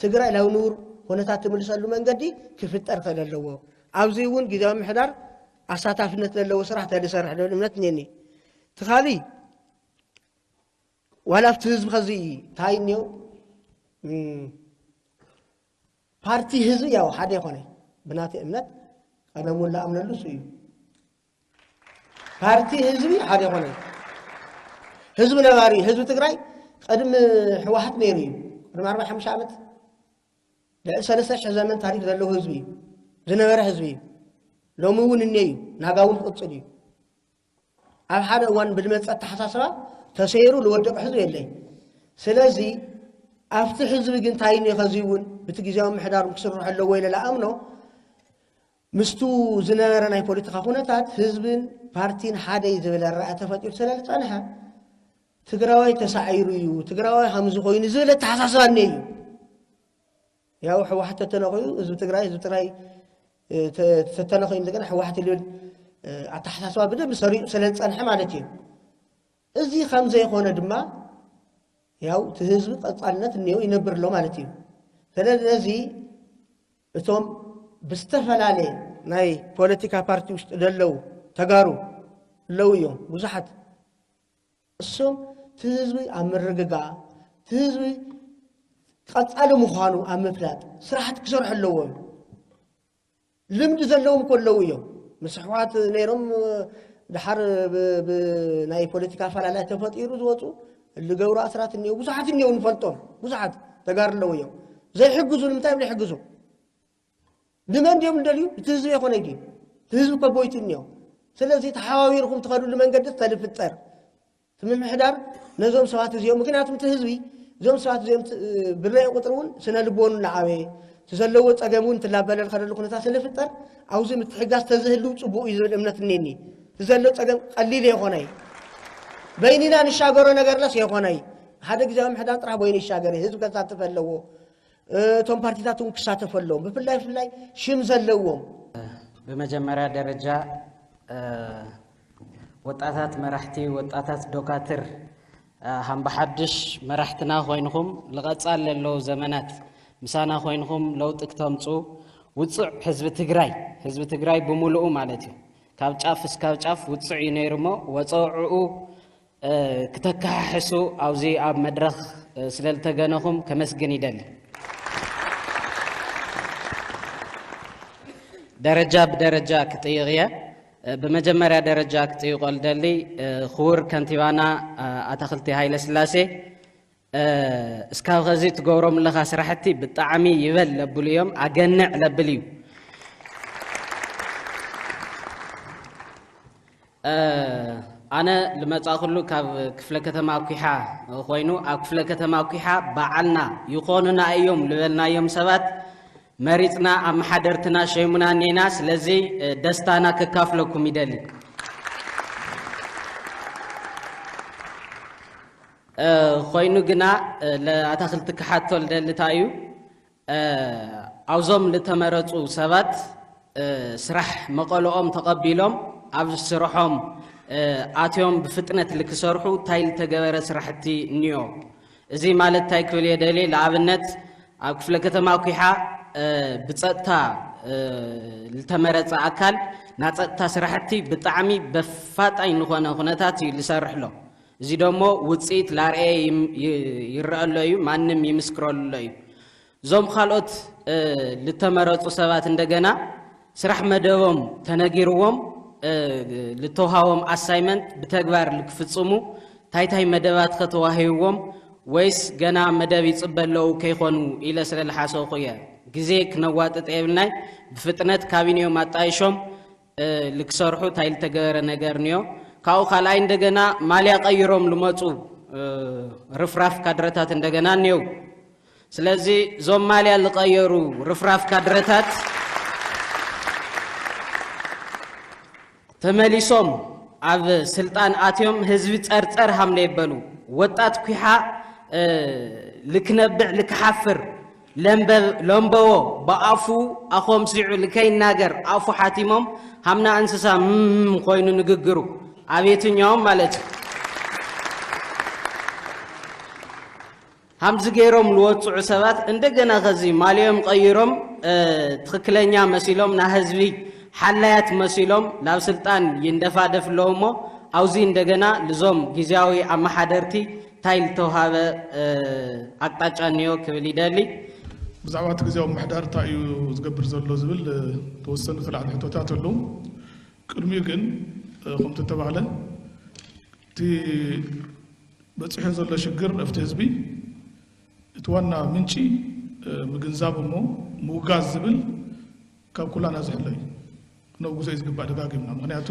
ትግራይ ናብ ንቡር ኩነታት ትምልሰሉ መንገዲ ክፍጠር ክኽእል ኣለዎ። ኣብዚ እውን ግዜያዊ ምምሕዳር ኣሳታፍነት ዘለዎ ስራሕ ተዝሰርሕ ዝብል እምነት እኒአኒ። እቲ ካሊእ ዋላ ኣብቲ ህዝቢ ከዚ እንታይ እኒኦ እም፣ ፓርቲ ህዝቢ ያው ሓደ ይኾነ ብናተይ እምነት ቀደም እውን ዝኣምነሉ እሱ እዩ። ፓርቲ ህዝቢ ሓደ ይኾነ ህዝቢ ነባሪ ህዝቢ ትግራይ ቅድሚ ህወሓት ነይሩ እዩ። ቅድሚ ኣርባዓ ሓሙሽተ ዓመት ልዕሊ ሰለስተ ሽሕ ዘመን ታሪክ ዘለዎ ህዝቢ እዩ ዝነበረ ህዝቢ እዩ። ሎሚ እውን እኒኦ እዩ ናጋ እውን ክቕፅል እዩ። ኣብ ሓደ እዋን ብልመፀ ኣተሓሳስባ ተሰይሩ ዝወደቀ ህዝቢ የለይ። ስለዚ ኣብቲ ህዝቢ ግን እንታይ እኒኦ ከዚ እውን ብቲ ግዜያዊ ምሕዳር ክስርሑ ኣለዎ ኢለ ዝኣምኖ ምስቱ ዝነበረ ናይ ፖለቲካ ኩነታት ህዝብን ፓርቲን ሓደ እዩ ዝብል ኣረኣእያ ተፈጢሩ ስለ ዝፀንሐ ትግራዋይ ተሳዒሩ እዩ ትግራዋይ ከምዚ ኮይኑ ዝብል ኣተሓሳስባ እኒኦ እዩ። ያው ህወሓት ተተነኾዩ ህዝቢ ትግራይ ህዝቢ ትግራይ ተተነኾዩ እንደገና ህወሓት ልብል ኣተሓሳስባ ብደንብ ሰሪኡ ስለ ዝፀንሐ ማለት እዩ። እዚ ከም ዘይኮነ ድማ ያው እቲ ህዝቢ ቀፃልነት እኒኦ ይነብር ኣሎ ማለት እዩ። ስለዚ ነዚ እቶም ብዝተፈላለየ ናይ ፖለቲካ ፓርቲ ውሽጢ ዘለዉ ተጋሩ ኣለዉ እዮም ብዙሓት። እሶም እቲ ህዝቢ ኣብ ምርግጋእ እቲ ህዝቢ ቀፃሊ ምዃኑ ኣብ ምፍላጥ ስራሕቲ ክሰርሑ ኣለዎም። ልምዲ ዘለዎም እኮ ኣለዉ እዮም። ምስ ኣሕዋት ነይሮም ድሓር ብ- ብ- ናይ ፖለቲካ ኣፈላላይ ተፈጢሩ ዝወፁ ዝገብሩ ኣስራት እኒኦ ብዙሓት እኒኦ ንፈልጦም ብዙሓት ተጋሩ ኣለዉ እዮም። ዘይሕግዙ ንምንታይ እዮም ዘይሕግዙ? ንመን ድዮም ዝደልዩ? እቲ ህዝቢ የኮነ ድዩ? እቲ ህዝቢ እኮ ጎይቱ እኒኦ። ስለዚ ተሓባቢርኩም ትኸዱሉ መንገዲ ተልፍጠር እቲ ምምሕዳር ነዞም ሰባት እዚኦም፣ ምክንያቱም እቲ ህዝቢ እዞም ሰባት እዚኦም ት- ብረየ ቁፅሪ እውን ስነ ልቦኑ እናዓበየ፣ እቲ ዘለዎ ፀገም እውን እንትላበለ ዝኸደሉ ኩነታት ስለፍጠር፣ ኣብዚ ምትሕጋዝ ተዝህልው ፅቡቅ እዩ ዝብል እምነት እኔኒ። እቲ ዘሎ ፀገም ቀሊል የኾነይ። በይኒና ንሻገሮ ነገርለስ የኾነይ። ሓደ ግዜያዊ ምሕዳር ጥራሕ በይኑ ይሻገር፣ ህዝቢ ከሳትፍ ኣለዎ። እቶም ፓርቲታት እውን ክሳተፉ ኣለዎም። ብፍላይ ብፍላይ ሽም ዘለዎም። ብመጀመርያ ደረጃ ወጣታት መራሕቲ፣ ወጣታት ዶካትር፣ ሃምባሓድሽ መራሕትና ኮይንኹም፣ ልቐጻል ለለዉ ዘመናት ምሳና ኮይንኹም ለውጢ ክተምፁ፣ ውፁዕ ህዝቢ ትግራይ፣ ህዝቢ ትግራይ ብምሉኡ ማለት እዩ፣ ካብ ጫፍ እስካብ ጫፍ ውፁዕ እዩ ነይሩ እሞ፣ ወፀውዕኡ ክተከሓሕሱ ኣብዚ ኣብ መድረኽ ስለልተገነኹም ከመስግን ይደሊ። ደረጃ ብደረጃ ክጥይቕ እየ። ብመጀመርያ ደረጃ ክጥይቆ ልደሊ፣ ክቡር ከንቲባና ኣታኽልቲ ሃይለ ስላሴ፣ እስካብ ኸዚ ትገብሮም ኣለኻ ስራሕቲ ብጣዕሚ ይበል ለብሉ እዮም፣ ኣገንዕ ለብል እዩ። ኣነ ልመጻእኩሉ ካብ ክፍለ ከተማ ኩሓ ኮይኑ፣ ኣብ ክፍለ ከተማ ኩሓ በዓልና ይኾኑና እዮም ልበልናዮም ሰባት መሪጽና ኣመሓደርትና ሸይሙና እኔና። ስለዚ ደስታና ከካፍለኩም ይደሊ። ኮይኑ ግና ለኣታኽልቲ ክሓቶ ልደሊ እንታይ እዩ፣ ኣብዞም ልተመረጹ ሰባት ስራሕ መቐልኦም ተቐቢሎም ኣብ ስርሖም ኣትዮም ብፍጥነት ልክሰርሑ እንታይ ልተገበረ ስራሕቲ እኒኦ? እዚ ማለት እንታይ ክብል እየ ደልየ፣ ለኣብነት ኣብ ክፍለ ከተማ ኩሓ ብፀጥታ ልተመረፀ ኣካል ናፀጥታ ስራሕቲ ብጣዕሚ በፋጣኝ ዝኾነ ኩነታት እዩ ልሰርሕ ኣሎ። እዚ ደሞ ውፅኢት ላርኤ ይረአ ኣሎ እዩ፣ ማንም ይምስክረሉ ኣሎ እዩ። እዞም ካልኦት ልተመረፁ ሰባት እንደገና ስራሕ መደቦም ተነጊርዎም ልተውሃቦም ኣሳይመንት ብተግባር ልክፍፅሙ ታይታይ መደባት ከተዋሂብዎም ወይስ ገና መደብ ይፅበ ኣለዉ ከይኾኑ ኢለ ስለ ልሓሰብኩ እየ። ግዜ ክነዋጥጥ የብልናይ። ብፍጥነት ካቢኔኦም ኣጣይሾም ልክሰርሑ እንታይ ልተገበረ ነገር እኒኦ? ካብኡ ካልኣይ እንደገና ማልያ ቀይሮም ልመፁ ርፍራፍ ካድረታት እንደገና እኒው። ስለዚ እዞም ማልያ ልቀየሩ ርፍራፍ ካድረታት ተመሊሶም ኣብ ስልጣን ኣትዮም ህዝቢ ጸርጸር ሃምለ ይበሉ። ወጣት ኩሓ ልክነብዕ ልክሓፍር ለምበዎ ብኣፉ ኣኾምሲዑ ልከይናገር ኣፉ ሓቲሞም ሃምና እንስሳ ምም ኮይኑ ንግግሩ ኣብ የትኛውም ማለት እዩ። ሃምዚ ገይሮም ልወፅዑ ሰባት እንደገና ከዚ ማልዮም ቀይሮም ትኽክለኛ መሲሎም ናይ ህዝቢ ሓላያት መሲሎም ናብ ስልጣን ይንደፋደፍ ኣለዉ እሞ ኣብዚ እንደገና ልዞም ግዜያዊ ኣመሓደርቲ እንታይ ልተውሃበ ኣቅጣጫ እኒኦ ክብል ይደሊ። ብዛዕባ እቲ ግዜያዊ ምሕዳር እንታይ እዩ ዝገብር ዘሎ ዝብል ተወሰኑ ተላዕሊ ሕቶታት ኣለዉ። ቅድሚኡ ግን ከምቲ ተባህለ እቲ በፂሑ ዘሎ ሽግር ኣብቲ ህዝቢ እቲ ዋና ምንጪ ምግንዛብ እሞ ምውጋዝ ዝብል ካብ ኩላና ዝሕለ እዩ። ክነውግዞ እዩ ዝግባእ ደጋጊምና። ምክንያቱ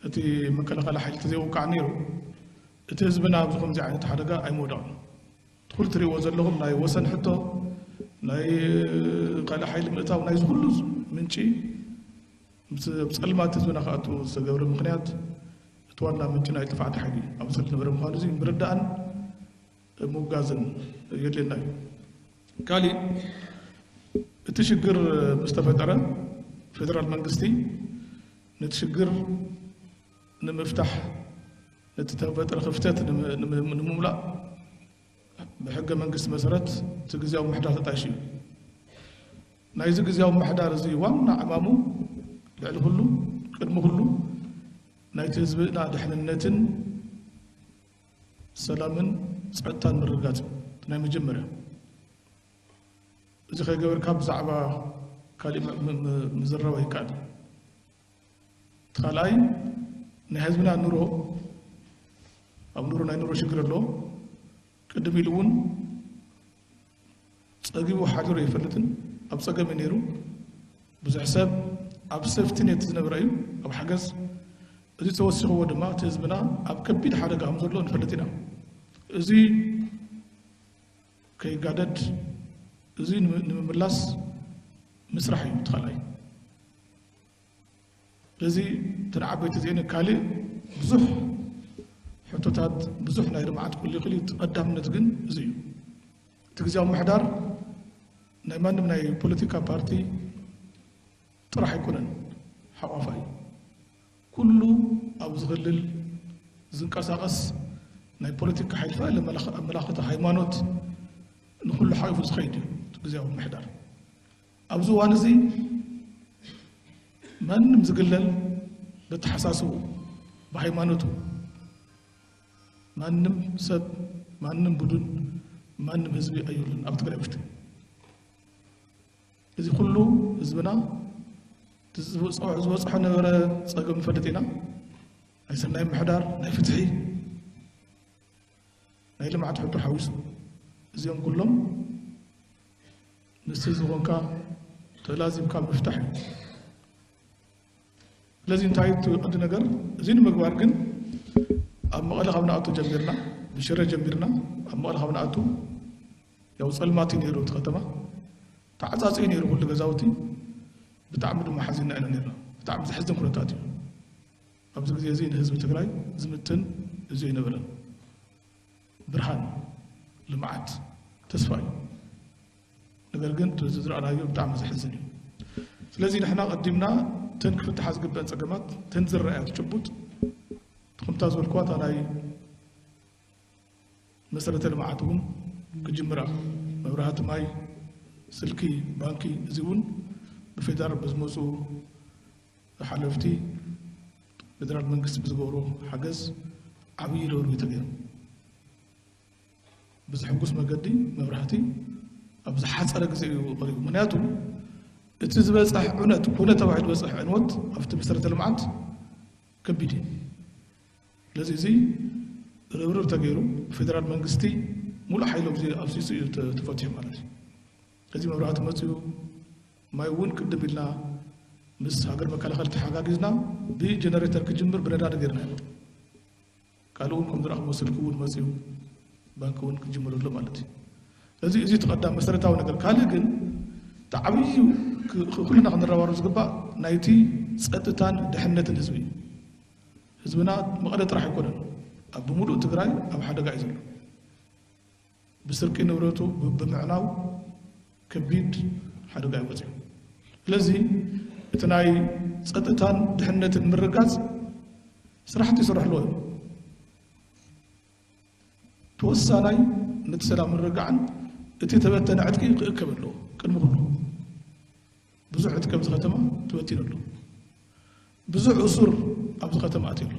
እቲ መከላኸሊ ሓይሊ ተዘይወቃዕ ነይሩ እቲ ህዝብና ኣብዚ ከምዚ ዓይነት ሓደጋ ኣይምወደቕን። ትኩል ትሪእዎ ዘለኹም ናይ ወሰን ሕቶ ናይ ካልእ ሓይሊ ምእታው ናይዚ ኩሉ ምንጪ ኣብ ፀልማት ህዝብና ክኣቱ ዝተገብረ ምክንያት እቲ ዋና ምንጪ ናይ ጥፍኣት ሓይሊ ኣብ ሰልፍ ነበረ ምዃኑ እዚ ምርዳእን ምውጋዝን የድልየና እዩ። ካሊእ እቲ ሽግር ምስ ተፈጠረ ፌደራል መንግስቲ ነቲ ሽግር ንምፍታሕ ነቲ ተፈጥረ ክፍተት ንምምላእ ብሕገ መንግስቲ መሰረት እቲ ግዜያዊ ምሕዳር ተጣይሹ እዩ። ናይዚ ግዜያዊ ምሕዳር እዚ ዋና ዕማሙ ልዕሊ ኩሉ ቅድሚ ኩሉ ናይቲ ህዝብና ድሕንነትን ሰላምን ፀጥታን ምርግጋፅ ናይ መጀመርያ። እዚ ከይገበርካ ብዛዕባ ካሊእ ምዝረባ ይከኣል። እቲ ካልኣይ ናይ ህዝብና ኑሮ ኣብ ኑሮ ናይ ኑሮ ሽግር ኣሎ። ቅድም ኢሉ እውን ፀጊቡ ሓዲሩ ኣይፈልጥን። ኣብ ፀገም እዩ ነይሩ። ብዙሕ ሰብ ኣብ ሰፍቲ ኔት ዝነበረ እዩ ኣብ ሓገዝ እዚ ተወሲኽዎ ድማ እቲ ህዝብና ኣብ ከቢድ ሓደጋ ከም ዘሎ ንፈልጥ ኢና። እዚ ከይጋደድ፣ እዚ ንምምላስ ምስራሕ እዩ እቲ ካልኣይ። ስለዚ እተን ዓበይቲ እዚአን ካልእ ብዙሕ ሕቶታት፣ ብዙሕ ናይ ልምዓት ክህሉ ይኽእል እዩ። እቲ ቀዳምነት ግን እዚ እዩ። እቲ ግዜያዊ ምምሕዳር ናይ ማንም ናይ ፖለቲካ ፓርቲ ጥራሕ ኣይኮነን፣ ሓቋፋ እዩ። ኩሉ ኣብዚ ክልል ዝንቀሳቐስ ናይ ፖለቲካ ሓይሊ፣ ኣመላኸ-፣ ኣመላኸተ ሃይማኖት ንኹሉ ሓቂፉ ዝኸይድ እዩ እቲ ግዜያዊ ምምሕዳር። ኣብዚ እዋን እዚ ማንም ዝግለል በተሓሳስቡ፣ ብሃይማኖቱ፣ ማንም ሰብ፣ ማንም ቡድን፣ ማንም ህዝቢ ኣይብሉን ኣብ ትግራይ ውሽጢ። እዚ ኩሉ ህዝብና እቲ ዝበፅሖ፣ ዝበፅሖ ነበረ ፀገም ንፈልጥ ኢና። ናይ ሰናይ ምሕዳር፣ ናይ ፍትሒ፣ ናይ ልምዓት ሕቶ ሓዊሱ፣ እዚኦም ኩሎም ምስቲ ዝኾንካ ተላዚምካ ምፍታሕ እዩ። ስለዚ እንታይ እቲ ቀንዲ ነገር፣ እዚ ንምግባር ግን ኣብ መቐለ ካብ ንኣቱ ጀሚርና፣ ብሽረ ጀሚርና፣ ኣብ መቐለ ካብ ንኣቱ፣ ያው ጸልማት እዩ ነይሩ እቲ ከተማ፣ ተዓጻጺ እዩ ነይሩ ኩሉ ገዛውቲ፣ ብጣዕሚ ድማ ሓዚንና ኢና ነይርና። ብጣዕሚ ዘሕዝን ኩነታት እዩ። ኣብዚ ግዜ እዚ ንህዝቢ ትግራይ ዝምጥን እዚ ኣይነበረን። ብርሃን፣ ልምዓት፣ ተስፋ እዩ። ነገር ግን እቲ ዝረኣናዮ ብጣዕሚ ዘሕዝን እዩ። ስለዚ ንሕና ቀዲምና እተን ክፍትሓ ዝግበአን ጸገማት፣ እተን ዝረኣያ ጭቡጥ፣ እቲ ከምታ ዝበልክዋ እታ ናይ መሰረተ ልምዓት እውን ክጅምራ፣ መብራህቲ፣ ማይ፣ ስልኪ፣ ባንኪ፣ እዚ እውን ብፌደራል ብዝመፁ ሓለፍቲ ፌደራል መንግስቲ ብዝገብሮ ሓገዝ ዓብዪ ርብርብ እዩ ተገይሩ። ብዘሕጉስ መገዲ መብራህቲ ኣብ ዝሓፀረ ግዜ እዩ ቀሪቡ። ምክንያቱ እቲ ዝበፀሕ ዕነት፣ ኮነ ተባሂሉ ዝበፀሕ ዕንወት ኣብቲ መሰረተ ልምዓት ከቢድ እዩ። ስለዚ እዚ ርብርብ ተገይሩ ብፌደራል መንግስቲ ሙሉእ ሓይሎም እዚ ኣብሲሱ እዩ ተ-፣ ተፈቲሑ ማለት እዩ። እዚ መብራህቲ መፅዩ፣ ማይ እውን ቅድም ኢልና ምስ ሃገር መከላኸሊ ተሓጋጊዝና ብጀነሬተር ክጅምር ብነዳዲ ገይርና ኢና። ካልእ እውን ከም ዝረኣኹሞ ስልኪ እውን መፅዩ፣ ባንኪ እውን ክጅምር ኣሎ ማለት እዩ። ስለዚ እዚ እቲ ቀዳም መሰረታዊ ነገር። ካልእ ግን እቲ ዓብዪ ክ-፣ ክ-፣ ኩልና ክንረባረብ ዝግባእ ናይቲ ፀጥታን ድሕነትን ህዝቢ እዩ። ህዝብና መቐለ ጥራሕ ኣይኮነን፣ ኣብ ብምሉእ ትግራይ ኣብ ሓደጋ እዩ ዘሎ። ብስርቂ ንብረቱ ብ-፣ ብምዕናው ከቢድ ሓደጋ እዩ በፂሑ። ስለዚ እቲ ናይ ፀጥታን ድሕነትን ምርጋፅ ስራሕቲ ይስርሑ ኣለዉ እዮም። ተወሳናይ ነቲ ሰላም ምርግጋዕን እቲ ተበተነ ዕጥቂ ክእከብ ኣለዎ። ቅድሚ ኩሉ ብዙሕ ዕጥቂ ኣብዚ ከተማ ተበቲኑ ኣሎ። ብዙሕ እሱር ኣብዚ ከተማ ኣትዩ ኣሎ።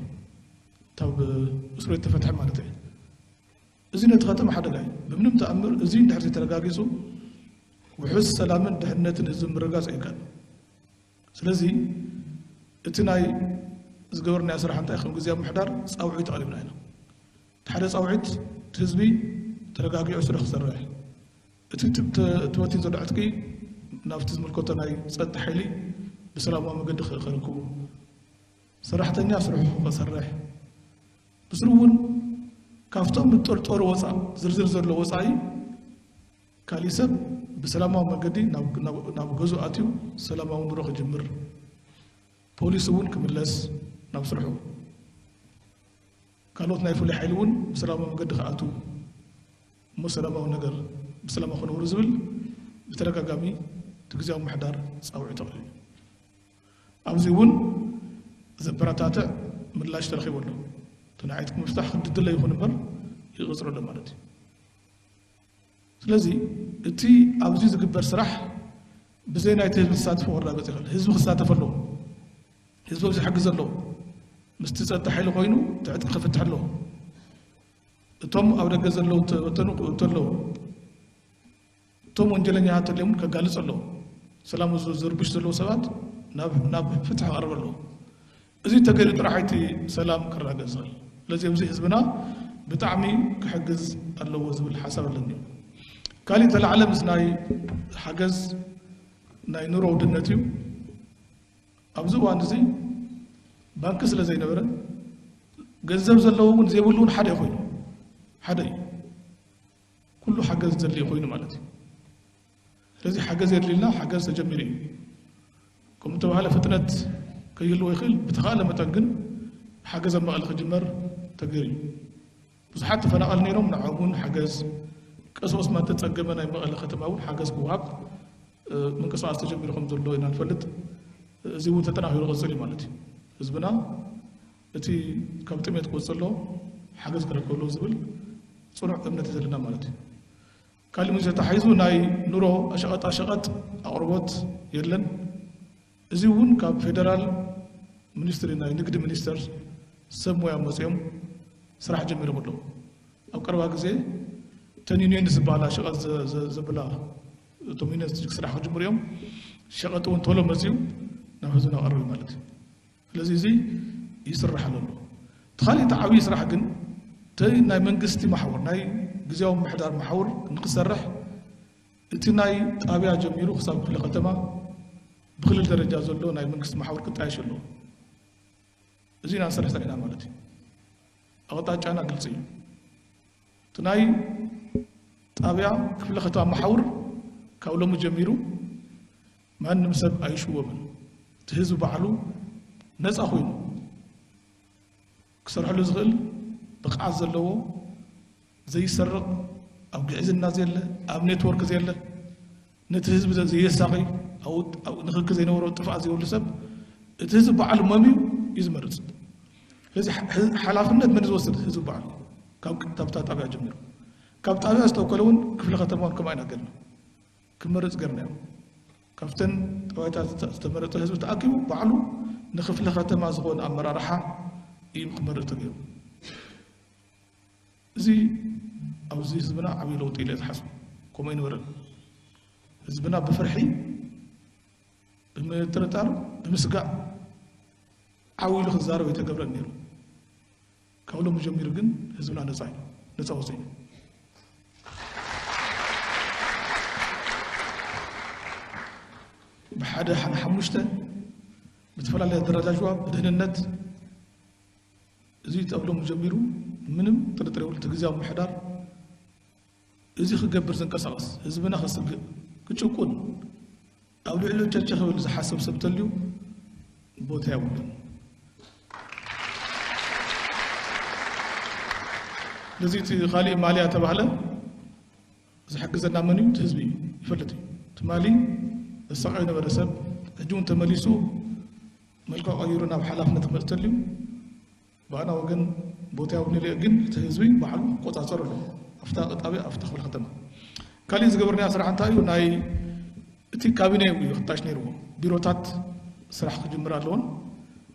ካብ እስሩ የተፈትሐ ማለት እዩ። እዚ ነቲ ከተማ ሓደጋ እዩ። ብምንም ተኣምር እዚ እንድሕር ዘይተረጋጊጹ ውሑስ ሰላምን ድሕነትን ህዝቢ ምርጋጽ ኣይከኣልን። ስለዚ እቲ ናይ ዝገበርናዮ ስራሕ እንታይ ከም ግዜያዊ ምምሕዳር ጻውዒት ኣቕሪብና ኢና። እቲ ሓደ ጻውዒት እቲ ህዝቢ ተረጋጊዑ ስራሕ ክሰርሕ፣ እቲ ት-፣ ተ-፣ ተበቲኑ ዘሎ ዕጥቂ ናብቲ ዝምልከቶ ናይ ጸጥታ ሓይሊ ብሰላማዊ መገዲ ከ-፣ ከረክቡ፣ ሰራሕተኛ ስርሑ ክሰርሕ፣ ብስሩ እውን ካብቶም ዝጠርጠሩ ወፃእ፣ ዝርዝር ዘሎ ወፃኢ፣ ካሊእ ሰብ ብሰላማዊ መገዲ ናብ፣ ናብ፣ ናብ ገዝኡ ኣትዩ ሰላማዊ ኑሮ ክጅምር፣ ፖሊስ እውን ክምለስ ናብ ስርሑ፣ ካልኦት ናይ ፍሉይ ሓይሊ እውን ብሰላማዊ መገዲ ክኣትዉ እሞ ሰላማዊ ነገር ብሰላማዊ ክነብሩ ዝብል ብተደጋጋሚ እቲ ግዜያዊ ምምሕዳር ጻውዒት ኣቕሪቡ። ኣብዚ እውን ዘበረታትዕ ምላሽ ተረኺቡ ኣሎ። እቲ ንዓይትኩም ምፍታሕ ክንዲ ድለ ይኹን እምበር ይቕጽሎ ኣሎ ማለት እዩ። ስለዚ እቲ ኣብዚ ዝግበር ስራሕ ብዘይ ናይቲ ህዝቢ ተሳትፎ ክረጋገጽ ይኽእል። ህዝቢ ክሳተፍ ኣለዎ። ህዝቢ ኣብዚ ክሕግዝ ኣለዎ። ምስቲ ጸጥታ ሓይሊ ኮይኑ እቲ ዕጥቂ ክፍትሕ ኣለዎ። እቶም ኣብ ደገ ዘለዉ ተበተኑ ክእቱ ኣለዎ። እቶም ወንጀለኛታት ተልዮም ከጋልጽ ኣለዎ። ሰላም ዝ-፣ ዝርብሽ ዘለዉ ሰባት ናብ፣ ናብ ፍትሒ ክቐርብ ኣለዎ። እዚ ተገይሩ ጥራሕ እቲ ሰላም ክረጋገጽ ዝኽእል። ስለዚ ኣብዚ ህዝብና ብጣዕሚ ክሕግዝ ኣለዎ ዝብል ሓሳብ ኣለኒ። ካሊእ ተላዕለ ምስ ናይ ሓገዝ ናይ ኑሮ ውድነት እዩ። ኣብዚ እዋን እዚ ባንኪ ስለ ዘይነበረ፣ ገንዘብ ዘለዎ እውን ዘይብሉ እውን ሓደ ኮይኑ ሓደ እዩ። ኩሉ ሓገዝ ዘድልዮ ኮይኑ ማለት እዩ። ስለዚ ሓገዝ የድልየና፣ ሓገዝ ተጀሚሩ እዩ። ከምኡ ተባህለ ፍጥነት ከይህልዎ ይኽእል፣ ብተኻእለ መጠን ግን ሓገዝ ኣብ መቐለ ክጅመር ተገይሩ እዩ። ብዙሓት ተፈናቐል ነይሮም፣ ንዕኦም እውን ሓገዝ፣ ቀስ በቐስ እናተፀገመ ናይ መቐለ ከተማ እውን ሓገዝ ክወሃብ ምንቅስቃስ ተጀሚሩ ከም ዘሎ ኢና ንፈልጥ። እዚ እውን ተጠናኺሩ ክቕፅል እዩ ማለት እዩ። ህዝብና እቲ ካብ ጥሜት ክወፅእ ኣሎ፣ ሓገዝ ክረክብ ኣሎ ዝብል ፅኑዕ እምነት እዩ ዘለና ማለት እዩ። ካልእ ምስ ተታሒዙ ናይ ኑሮ ሸቐጣ ሸቐጥ ኣቕርቦት የለን። እዚ እውን ካብ ፌደራል ሚኒስትሪ ናይ ንግዲ ሚኒስተር ሰብ ሞያ መፅኦም ስራሕ ጀሚሮም ኣለዉ። ኣብ ቀረባ ግዜ ተን ዩኒየን ዝበሃላ ሸቐጥ ዘ- ዘ- ዘብላ እቶም ዩኒየን ስራሕ ክጅምሩ እዮም። ሸቐጥ እውን ቶሎ መፅኡ ናብ ህዝብና ቀርብ ማለት እዩ። ስለዚ እዚ ይስራሕ ኣሎ። እቲ ካልእ እቲ ዓብዪ ስራሕ ግን እቲ ናይ መንግስቲ መሓውር ናይ ግዜያዊ ምምሕዳር መሓውር ንክሰርሕ እቲ ናይ ጣብያ ጀሚሩ ክሳብ ክፍለ ከተማ ብክልል ደረጃ ዘሎ ናይ መንግስቲ መሓውር ክጣየሽ ኣለዎ። እዚ ኢና ንሰርሕ ዘለና ማለት እዩ። ኣቕጣጫና ግልፂ እዩ። እቲ ናይ ጣብያ ክፍለ ከተማ መሓውር ካብ ሎሚ ጀሚሩ ማንም ሰብ ኣይሽወምን። እቲ ህዝቢ ባዕሉ ነፃ ኮይኑ ክሰርሐሉ ዝኽእል ብቕዓት ዘለዎ ዘይሰርቕ ኣብ ግዕዝና ዘየለ ኣብ ኔትወርክ ዘየለ ነቲ ህዝቢ ዘየሳቒ ኣብኡ ንኽኪ ዘይነበሮ ጥፍኣት ዘይብሉ ሰብ እቲ ህዝቢ ባዕሉ መምዩ እዩ ዝመርፅ። ስለዚ ሓላፍነት መን ዝወስድ ህዝቢ ባዕሉ ካብ ካብታ ጣብያ ጀሚሩ ካብ ጣብያ ዝተወከለ እውን ክፍለ ከተማ እውን ከምኣ ኢና ገርና ክመርፅ ገርናዮ። ካብተን ጠባይታት ዝተመረፀ ህዝቢ ተኣኪቡ ባዕሉ ንክፍለ ከተማ ዝኾን ኣመራርሓ እዩ ክመርፅ ተገይሩ። እዚ ኣብዚ ህዝብና ዓብዪ ለውጢ ኢለ ዝሓስቡ ከምኡ ኣይነበረን። ህዝብና ብፍርሒ ብምጥርጣር ብምስጋእ ዓው ኢሉ ክዛረብ ኣይተገብረን ነይሩ። ካብ ሎሚ ጀሚሩ ግን ህዝብና ነፃ እዩ፣ ነፃ ወፂኡ። ብሓደ ንሓሙሽተ ብዝተፈላለየ ኣደረጃጅዋ ብድህንነት እዚ ካብ ሎሚ ጀሚሩ ምንም ጥርጥር የብሉ እቲ ግዜያዊ ምምሕዳር እዚ ክገብር ዝንቀሳቐስ ህዝብና ከስግእ ክጭቁን ኣብ ልዕሊኡ ቸቸ ክብል ዝሓስብ ሰብ ተልዩ ቦታ የብሉን። ነዚ እቲ ካሊእ ማልያ ተባህለ ዝሕግዘና መን እዩ? እቲ ህዝቢ እዩ፣ ይፈልጥ እዩ። ትማሊ ዘሳቐዮ ነበረ ሰብ ሕጂ እውን ተመሊሱ መልክዕ ቀይሩ ናብ ሓላፍነት ክመፅ ተልዩ ብኣና ወገን ቦታ የብሉን ኢለ ግን እቲ ህዝቢ ባዕሉ ክቆፃፀር ኣለዎ ኣብታ ጣብያ ኣብታ ክፍለ ከተማ። ካሊእ ዝገበርናዮ ስራሕ እንታይ እዩ? ናይ እቲ ካቢነ እዩ ክጣሽ ነይርዎ። ቢሮታት ስራሕ ክጅምር ኣለዎን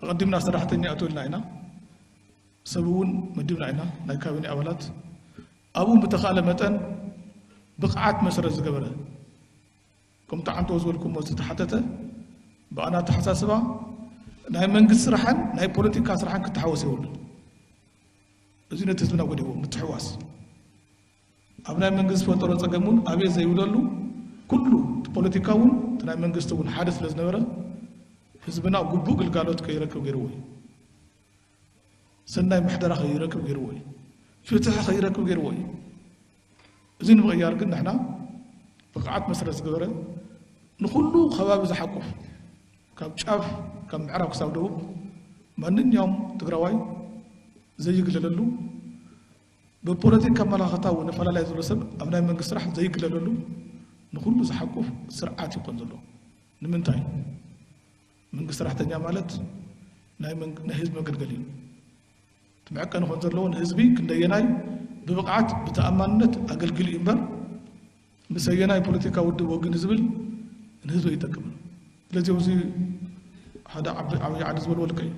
ኣቐዲምና ሰራሕተኛ ኣትወልና ኢና፣ ሰብ እውን መዲብና ኢና፣ ናይ ካቢነ ኣባላት ኣብኡ ብተኻእለ መጠን ብቕዓት መሰረት ዝገበረ ከምቲ ዓንቶ ዝበልኩሞ ዝተሓተተ ብኣና ኣተሓሳስባ ናይ መንግስቲ ስራሕን ናይ ፖለቲካ ስራሕን ክተሓወስ የብሉን። እዚ ነቲ ህዝብና ጎዲዎ ምትሕዋስ ኣብ ናይ መንግስቲ ዝፈጠሮ ፀገም እውን ኣቤት ዘይብለሉ ኩሉ እቲ ፖለቲካ እውን እቲ ናይ መንግስቲ እውን ሓደ ስለ ዝነበረ ህዝብና ግቡእ ግልጋሎት ከይረክብ ገይርዎ እዩ። ሰናይ ምሕደራ ከይረክብ ገይርዎ እዩ። ፍትሒ ከይረክብ ገይርዎ እዩ። እዚ ንምቕያር ግን ንሕና ብቕዓት መሰረት ዝገበረ ንኹሉ ከባቢ ዝሓቁፍ ካብ ጫፍ ካብ ምዕራብ ክሳብ ደቡብ ማንኛውም ትግራዋይ ዘይግለለሉ ብፖለቲካ ኣመላኸታ እውን ኣፈላላይ ዘሎ ሰብ ኣብ ናይ መንግስቲ ስራሕ ዘይግለለሉ ንኹሉ ዝሓቁፍ ስርዓት ይኮን ዘሎ። ንምንታይ? መንግስቲ ሰራሕተኛ ማለት ናይ ህዝቢ መገልገሊ እዩ። እቲ መዐቀኒ ክኾን ዘለዎ ንህዝቢ ክንደየናይ ብብቕዓት ብተኣማንነት ኣገልግል እዩ እምበር ምስ ኣየናይ ፖለቲካ ውድብ ወግን ዝብል ንህዝቢ ኣይጠቅምን። ስለዚ ኣብዚ ሓደ ዓቢ ዓብዪ ዓዲ ዝበልዎ ልክዕ እዩ።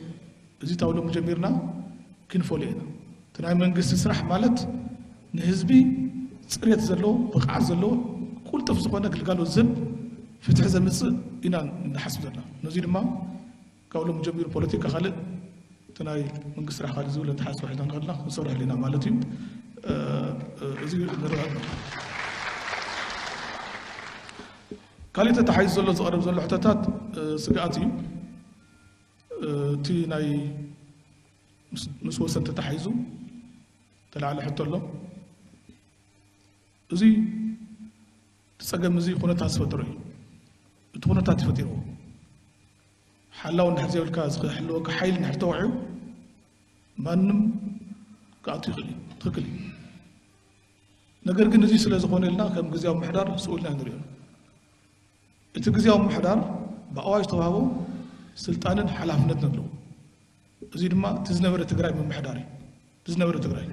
እዚ ታብ ሎሚ ጀሚርና ክንፈልዮ ኢና። እቲ ናይ መንግስቲ ስራሕ ማለት ንህዝቢ ፅሬት ዘለዎ ብቕዓት ዘለዎ ቁልጥፍ ዝኾነ ግልጋሎት ዝህብ ፍትሒ ዘምፅእ ኢና ንሓስብ ዘለና። ነዚ ድማ ካብ ሎም ጀሚሩ ፖለቲካ ካልእ እቲ ናይ መንግስቲ ስራሕ ካልእ ዝብል ኣተሓሳስባ ሒዝና ንኸድና ክንሰርሕ ኣለና ማለት እዩ። እዚ ንርአ። ካልእ ተታሒዙ ዘሎ ዝቐርብ ዘሎ ሕቶታት ስግኣት እዩ። እቲ ናይ ምስ ወሰን ተታሒዙ ተላዕለ ሕቶ ኣሎ። እዚ ጸገም እዚ ኩነታት ዝፈጠሮ እዩ። እቲ ኩነታት እዩ ፈጢርዎ። ሓላው እንድሕር ዘይብልካ ዝኽሕልወካ ሓይሊ እንድሕር ተወዕዩ ማንም ክኣቱ ይኽእል እዩ። ትኽክል እዩ። ነገር ግን እዚ ስለ ዝኾነ ኢልና ከም ግዜያዊ ምሕዳር ስኡልና ንሪኦ። እቲ ግዜያዊ ምሕዳር ብኣዋጅ ዝተዋህቦ ስልጣንን ሓላፍነትን ኣለዎ። እዚ ድማ እቲ ዝነበረ ትግራይ ምምሕዳር እዩ። እቲ ዝነበረ ትግራይ።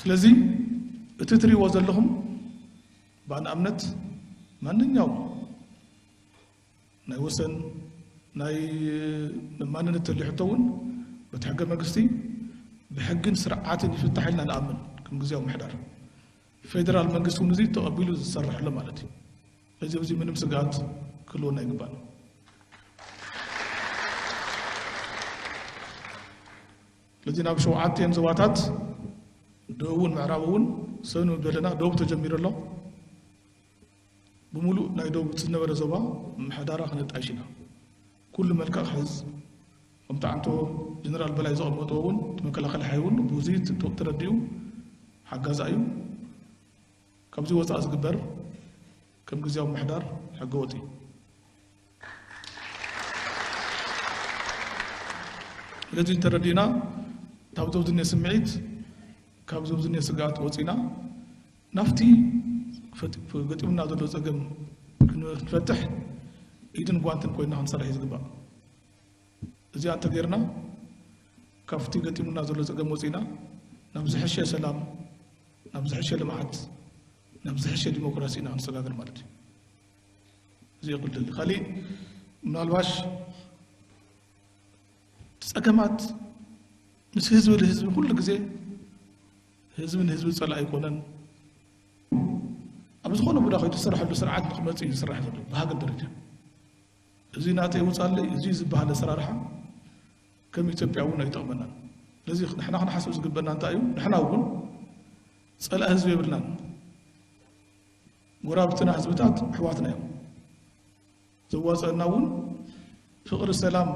ስለዚ እቲ ትሪእዎ ዘለኹም ብኣንኣብነት ማንኛውም ናይ ወሰን ናይ ማንነት ተልዩ ሕቶ እውን በቲ ሕገ መንግስቲ ብሕግን ስርዓትን ይፍታሕ ኢልና ንኣምን። ከም ግዜያዊ ምሕዳር ፌደራል መንግስቲ እውን እዚ ተቐቢሉ ዝሰርሕ ኣሎ ማለት እዩ። እዚ ኣብዚ ምንም ስግኣት ክህልወና ኣይግባእን። ስለዚ ናብ ሸውዓቲኤን ዞባታት ደቡብ እውን ምዕራብ እውን ሰኑ ዘለና ደቡብ ተጀሚሩ ኣሎ። ብምሉእ ናይ ደቡብ እቲ ዝነበረ ዞባ ምሕዳራ ክነጣይሽ ኢና። ኩሉ መልክዕ ክሕዝ ከምቲ ዓንቶ ጀነራል በላይ ዘቐመጦ እውን እቲ መከላኸሊ ሓይሊ እውን ብዙይ ተረዲኡ ሓጋዛ እዩ። ካብዚ ወፃእ ዝግበር ከም ግዜያዊ ምሕዳር ሕገወጥ እዩ። ስለዚ ተረዲእና ካብ ዘውዝነ ስምዒት ካብ ዘውዝነ ስግኣት ወፂና ናብቲ ገጢሙና ዘሎ ፀገም ክንፈትሕ ኢድን ጓንትን ኮይና ክንሰርሕ እዩ ዝግባእ። እዚኣ እንተገይርና ካብቲ ገጢሙና ዘሎ ፀገም ወፂና ናብ ዝሐሸ ሰላም፣ ናብ ዝሐሸ ልምዓት፣ ናብ ዝሐሸ ዲሞክራሲ ኢና ክንሰጋገር ማለት እዩ። እዚ ይቕልል። ካሊእ ምናልባሽ ፀገማት ምስ ህዝቢ ንህዝቢ ኩሉ ግዜ ህዝቢ ንህዝቢ ፀላኢ ኣይኮነን። ኣብ ዝኾነ ቦታ ከይዱ ዝሰርሐሉ ስርዓት ንክመፅእ እዩ ዝስራሕ ዘሎ ብሃገር ደረጃ። እዚ ናተይ ውፃለይ እዚ ዝበሃል ኣሰራርሓ ከም ኢትዮጵያ እውን ኣይጠቕመናን። ስለዚ ንሕና ክንሓስብ ዝግበና እንታይ እዩ? ንሕና እውን ፀላኢ ህዝቢ የብልናን። ጎረባብትና ህዝብታት ኣሕዋትና እዮም። ዘዋፀአና እውን ፍቕሪ ሰላም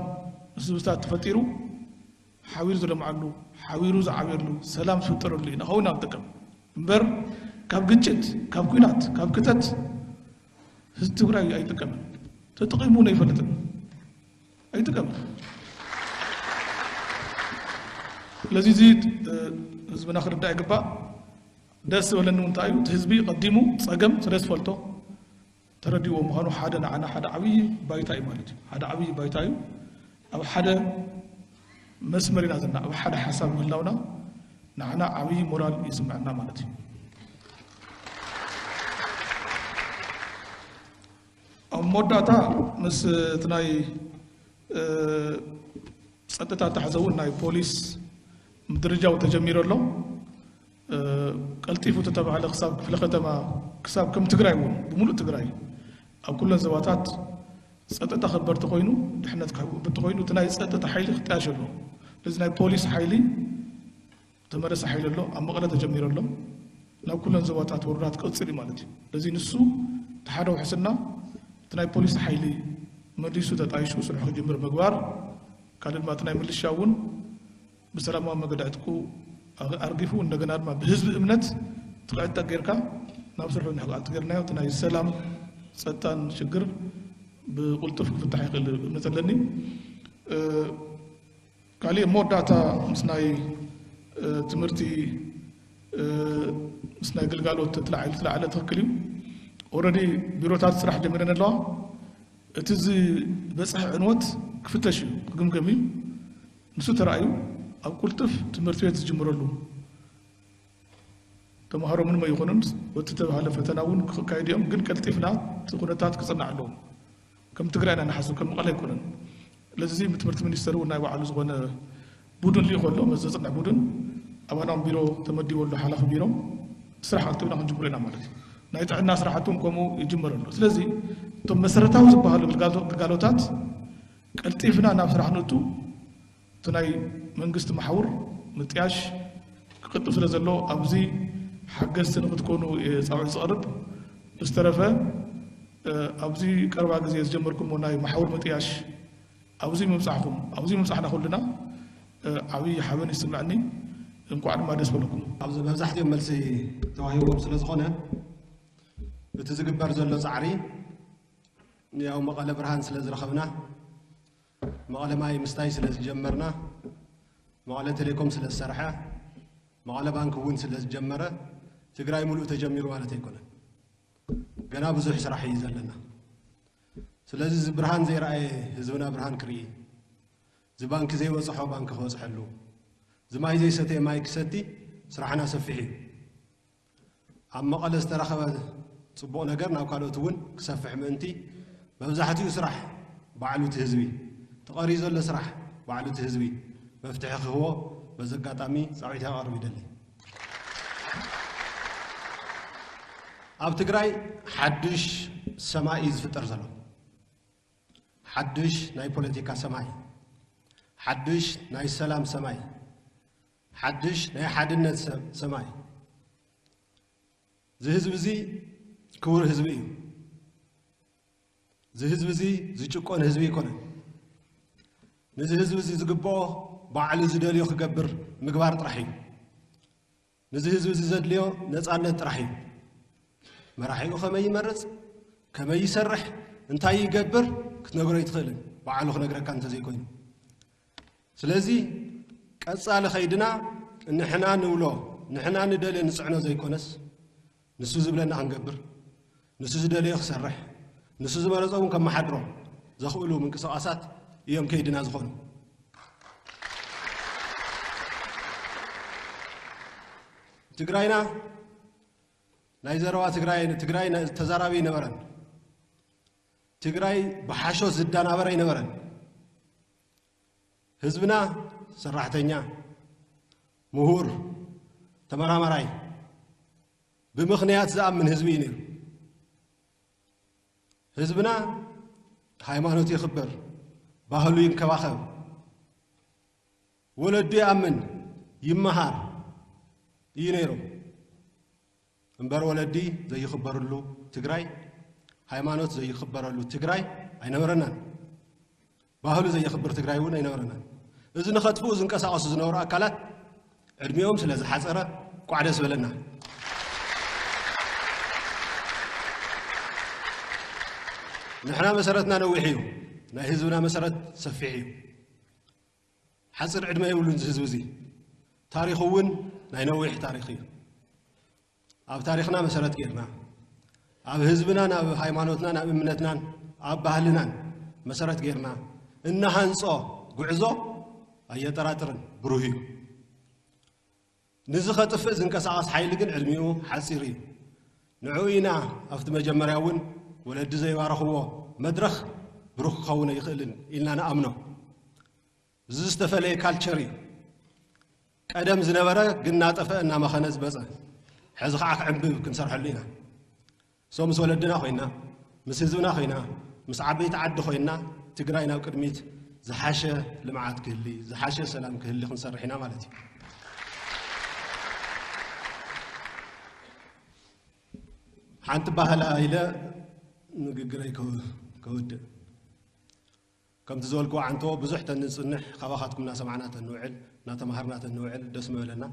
ምስ ህዝብታት ተፈጢሩ ሓቢሩ ዝለምዓሉ ሓቢሩ ዝዓብየሉ ሰላም ዝፍጠረሉ ኢና ኸውን ኢና ንጥቀም እምበር ካብ ግጭት ካብ ኲናት ካብ ክተት ህዝቢ ትግራይ ኣይጥቀምን። ተጠቒሙ እውን ኣይፈልጥን። ኣይጥቀምን። ስለዚ እዚ ህዝብና ክርዳእ ይግባእ። ደስ ዝበለኒ እውን እንታይ እዩ እቲ ህዝቢ ቀዲሙ ፀገም ስለ ዝፈልጦ ተረዲእዎ ምዃኑ ሓደ ንዓና ሓደ ዓብዪ ባይታ እዩ ማለት እዩ። ሓደ ዓብዪ ባይታ እዩ። ኣብ ሓደ መስመር ኢና ዘለና። ኣብ ሓደ ሓሳብ ምህላውና ንዓና ዓብዪ ሞራል ይስምዐና ማለት እዩ። ኣብ መወዳእታ ምስ እቲ ናይ ፀጥታ ተሓዘ እውን ናይ ፖሊስ ምድርጃው ተጀሚሩ ኣሎ። ቀልጢፉ ተተባህለ ክሳብ ክፍለ ከተማ ክሳብ ከም ትግራይ እውን ብምሉእ ትግራይ ኣብ ኩለን ዞባታት ፀጥታ ከበር ተኮይኑ ድሕነት ክሕብር ተኮይኑ እቲ ናይ ፀጥታ ሓይሊ ክጣየሽ ኣሎ። ስለዚ ናይ ፖሊስ ሓይሊ ተመረሰ ሓይሊ ኣሎ ኣብ መቐለ ተጀሚሩ ኣሎ። ናብ ኩለን ዞባታት ወረዳት ክቕፅል እዩ ማለት እዩ። ስለዚ ንሱ እቲ ሓደ ውሕስና እቲ ናይ ፖሊስ ሓይሊ መሊሱ ተጣይሹ ስርሑ ክጅምር ምግባር ካልእ ድማ እቲ ናይ ምልሻ እውን ብሰላማዊ መገዲ ዕጥቁ ኣርጊፉ እንደገና ድማ ብህዝቢ እምነት ትኽዕጠ ጌርካ ናብ ስርሑ ንሕግኣት ጌርናዮ እቲ ናይ ሰላም ፀጥታን ሽግር ብቁልጡፍ ክፍታሕ ይኽእል እምነት ኣለኒ። ካሊእ መወዳእታ ምስ ናይ ትምህርቲ ምስ ናይ ግልጋሎት ትለዓለ ትክክል እዩ። ኦረዲ ቢሮታት ስራሕ ጀሚረን ኣለዋ። እቲ ዝበፅሐ ዕንወት ክፍተሽ እዩ ክግምገም እዩ። ንሱ ተራእዩ ኣብ ቁልጥፍ ትምህርቲ ቤት ዝጅምረሉ ተምሃሮ ምንም ኣይኾኑን። ወቲ ተባሃለ ፈተና እውን ክካየድ እዮም፣ ግን ቀልጢፍና እቲ ኩነታት ክፅናዕ ኣለዎም። ከም ትግራይና ንሓስብ ከም መቐለ ኣይኮነን። ስለዚ ትምህርቲ ሚኒስተር እውን ናይ ባዕሉ ዝኾነ ቡድን ልኢኹ ኣሎ፣ መዘፅንዕ ቡድን ኣባናም ቢሮ ተመዲቡ ኣሎ፣ ሓላፊ ቢሮ ስራሕ ቀልጢፍና ክንጅምሮ ኢና ማለት እዩ። ናይ ጥዕና ስራሕቲ እውን ከምኡ ይጅመር ኣሎ። ስለዚ እቶም መሰረታዊ ዝበሃሉ ግልጋሎታት ቀልጢፍና ናብ ስራሕ ንእቱ እቲ ናይ መንግስቲ መሓውር ምጥያሽ ክቕጥብ ስለ ዘሎ ኣብዚ ሓገዝቲ ንክትኮኑ እየ ፃውዒት ዝቐርብ። ብዝተረፈ ኣብዚ ቀረባ ግዜ ዝጀመርኩሞ ናይ መሓውር ምጥያሽ ኣብዚ ምብጻሕኩም፣ ኣብዚ ምብጻሕና ኩልና ዓብዪ ሓበን ይስምዐኒ። እንኳዕ ድማ ደስ በለኩም። ኣብዚ መብዛሕትኦም መልሲ ተዋሂቦም ስለ ዝኾነ፣ እቲ ዝግበር ዘሎ ጻዕሪ፣ ያው መቐለ ብርሃን ስለ ዝረኸብና፣ መቐለ ማይ ምስታይ ስለ ዝጀመርና፣ መቐለ ቴሌኮም ስለ ዝሰርሐ፣ መቐለ ባንክ እውን ስለ ዝጀመረ፣ ትግራይ ሙሉእ ተጀሚሩ ማለት ኣይኮነን። ገና ብዙሕ ስራሕ እዩ ዘለና። ስለዚ እዚ ብርሃን ዘይረኣየ ህዝብና ብርሃን ክርኢ፣ እዚ ባንክ ዘይበፅሖ ባንክ ክበፅሐሉ፣ እዚ ማይ ዘይሰተየ ማይ ክሰቲ ስራሕና ሰፊሕ እዩ። ኣብ መቐለ ዝተረኸበ ፅቡቕ ነገር ናብ ካልኦት እውን ክሰፍሕ ምእንቲ፣ መብዛሕትኡ ስራሕ ባዕሉ እቲ ህዝቢ፣ ተቐርዩ ዘሎ ስራሕ ባዕሉ እቲ ህዝቢ መፍትሒ ክህቦ በዚ ኣጋጣሚ ፃውዒት ከቕርብ ይደሊ። ኣብ ትግራይ ሓድሽ ሰማይ እዩ ዝፍጠር ዘሎ። ሓድሽ ናይ ፖለቲካ ሰማይ፣ ሓድሽ ናይ ሰላም ሰማይ፣ ሓድሽ ናይ ሓድነት ሰ-፣ ሰማይ። እዚ ህዝቢ እዚ ክቡር ህዝቢ እዩ። እዚ ህዝቢ እዚ ዝጭቆን ህዝቢ ኣይኮነን። ነዚ ህዝቢ እዚ ዝግብኦ ባዕሉ ዝደልዮ ክገብር ምግባር ጥራሕ እዩ። ነዚ ህዝቢ እዚ ዘድልዮ ነፃነት ጥራሕ እዩ። መራሒኡ ከመይ ይመርፅ፣ ከመይ ይሰርሕ፣ እንታይ ይገብር ክትነግሮ ኣይትኽእልን፣ ባዕሉ ክነግረካ እንተዘይኮይኑ። ስለዚ ቀፃሊ ከይድና ንሕና ንብሎ፣ ንሕና ንደልዮ ንፅዕኖ ዘይኮነስ፣ ንሱ ዝብለና ክንገብር፣ ንሱ ዝደለዮ ክሰርሕ፣ ንሱ ዝመረፆ እውን ከመሓድሮ ዘኽእሉ ምንቅስቓሳት እዮም ከይድና ዝኾኑ። ትግራይና ናይ ዘረባ ትግራይ፣ ትግራይ ናይ ተዛራቢ ኣይነበረን። ትግራይ ብሓሾት ዝደናበር ኣይነበረን። ህዝብና ሰራሕተኛ፣ ምሁር፣ ተመራማራይ፣ ብምኽንያት ዝኣምን ህዝቢ እዩ ነይሩ። ህዝብና ሃይማኖት የኽብር፣ ባህሉ ይንከባኸብ፣ ወለዱ ይኣምን፣ ይመሃር እዩ ነይሩ። እምበር ወለዲ ዘይኽበርሉ ትግራይ፣ ሃይማኖት ዘይኽበረሉ ትግራይ ኣይነበረናን። ባህሉ ዘየኽብር ትግራይ እውን ኣይነበረናን። እዚ ንኸጥፍኡ ዝንቀሳቐሱ ዝነበሩ ኣካላት ዕድሚኦም ስለ ዝሓፀረ ቋዕ ደስ በለና። ንሕና መሰረትና ነዊሕ እዩ። ናይ ህዝብና መሰረት ሰፊሕ እዩ። ሓፂር ዕድመ የብሉን እዚ ህዝቢ እዚ። ታሪኹ እውን ናይ ነዊሕ ታሪኽ እዩ። ኣብ ታሪኽና መሰረት ጌርና፣ ኣብ ህዝብናን ኣብ ሃይማኖትናን ኣብ እምነትናን ኣብ ባህልናን መሰረት ጌርና እንሃንጾ ጉዕዞ ኣየጠራጥርን፣ ብሩህ እዩ። ንዚ ከጥፍእ ዝንቀሳቐስ ሓይሊ ግን ዕድሚኡ ሓጺር እዩ። ንዕኡ ኢና ኣብቲ መጀመርያ እውን ወለዲ ዘይባረኽዎ መድረኽ ብሩኽ ክኸውን ኣይኽእልን ኢልና ንኣምኖ። እዚ ዝተፈለየ ካልቸር እዩ። ቀደም ዝነበረ ግን እናጠፈአ እናመኸነ ዝመፀ፣ ሕዚ ከዓ ክዕንብብ ክንሰርሐሉ ኢና። So ምስ ወለድና ኮይና፣ ምስ ህዝብና ኮይና፣ ምስ ዓበይቲ ዓዲ ኮይና ትግራይ ናብ ቅድሚት ዝሓሸ ልምዓት ክህሊ፣ ዝሓሸ ሰላም ክህሊ ክንሰርሕ ኢና ማለት እዩ። ሓንቲ ባህላ ኢለ ንግግረይ ከው-፣ ከውድእ። ከምቲ ዝበልክዎ ዓንቶ ብዙሕ ተንፅንሕ፣ ካባኻትኩም እናሰማዕና ተንውዕል፣ እናተማሃርና ተንውዕል ደስ ምበለና።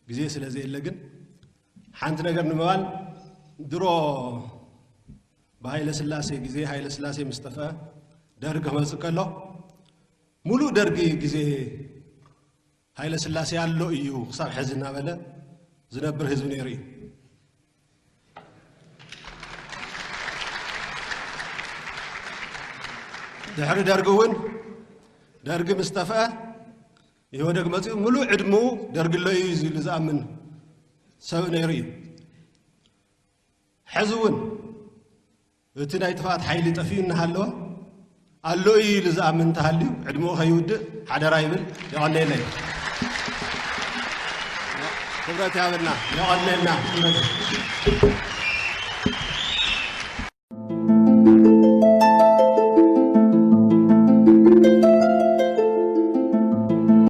ግዜ ስለ ዘየለ ግን ሓንቲ ነገር ንምባል፣ ድሮ ብሃይለ ስላሴ ግዜ፣ ሃይለ ስላሴ ምስ ጠፍአ ደርግ ክመፅእ ከሎ፣ ሙሉእ ደርጊ ግዜ ሃይለ ስላሴ ኣሎ እዩ ክሳብ ሕዚ እናበለ ዝነብር ህዝቢ ነይሩ እዩ። ድሕሪ ደርጊ እውን፣ ደርጊ ምስ ጠፍአ፣ ኢህወደግ መፂኡ፣ ሙሉእ ዕድምኡ ደርጊ ኣሎ እዩ ኢሉ ዝኣምን ሰብ ነይሩ እዩ። ሕዚ እውን እቲ ናይ ጥፍኣት ሓይሊ ጠፊኡ እናሃለወ፣ ኣሎ እዩ ኢሉ ዝኣምን እንተሃልዩ፣ ዕድምኡ ከይውድእ ሓደራ ይብል። የቐንየለይ። ክብረት ይሃበልና። የቐንየልና። ክብረት።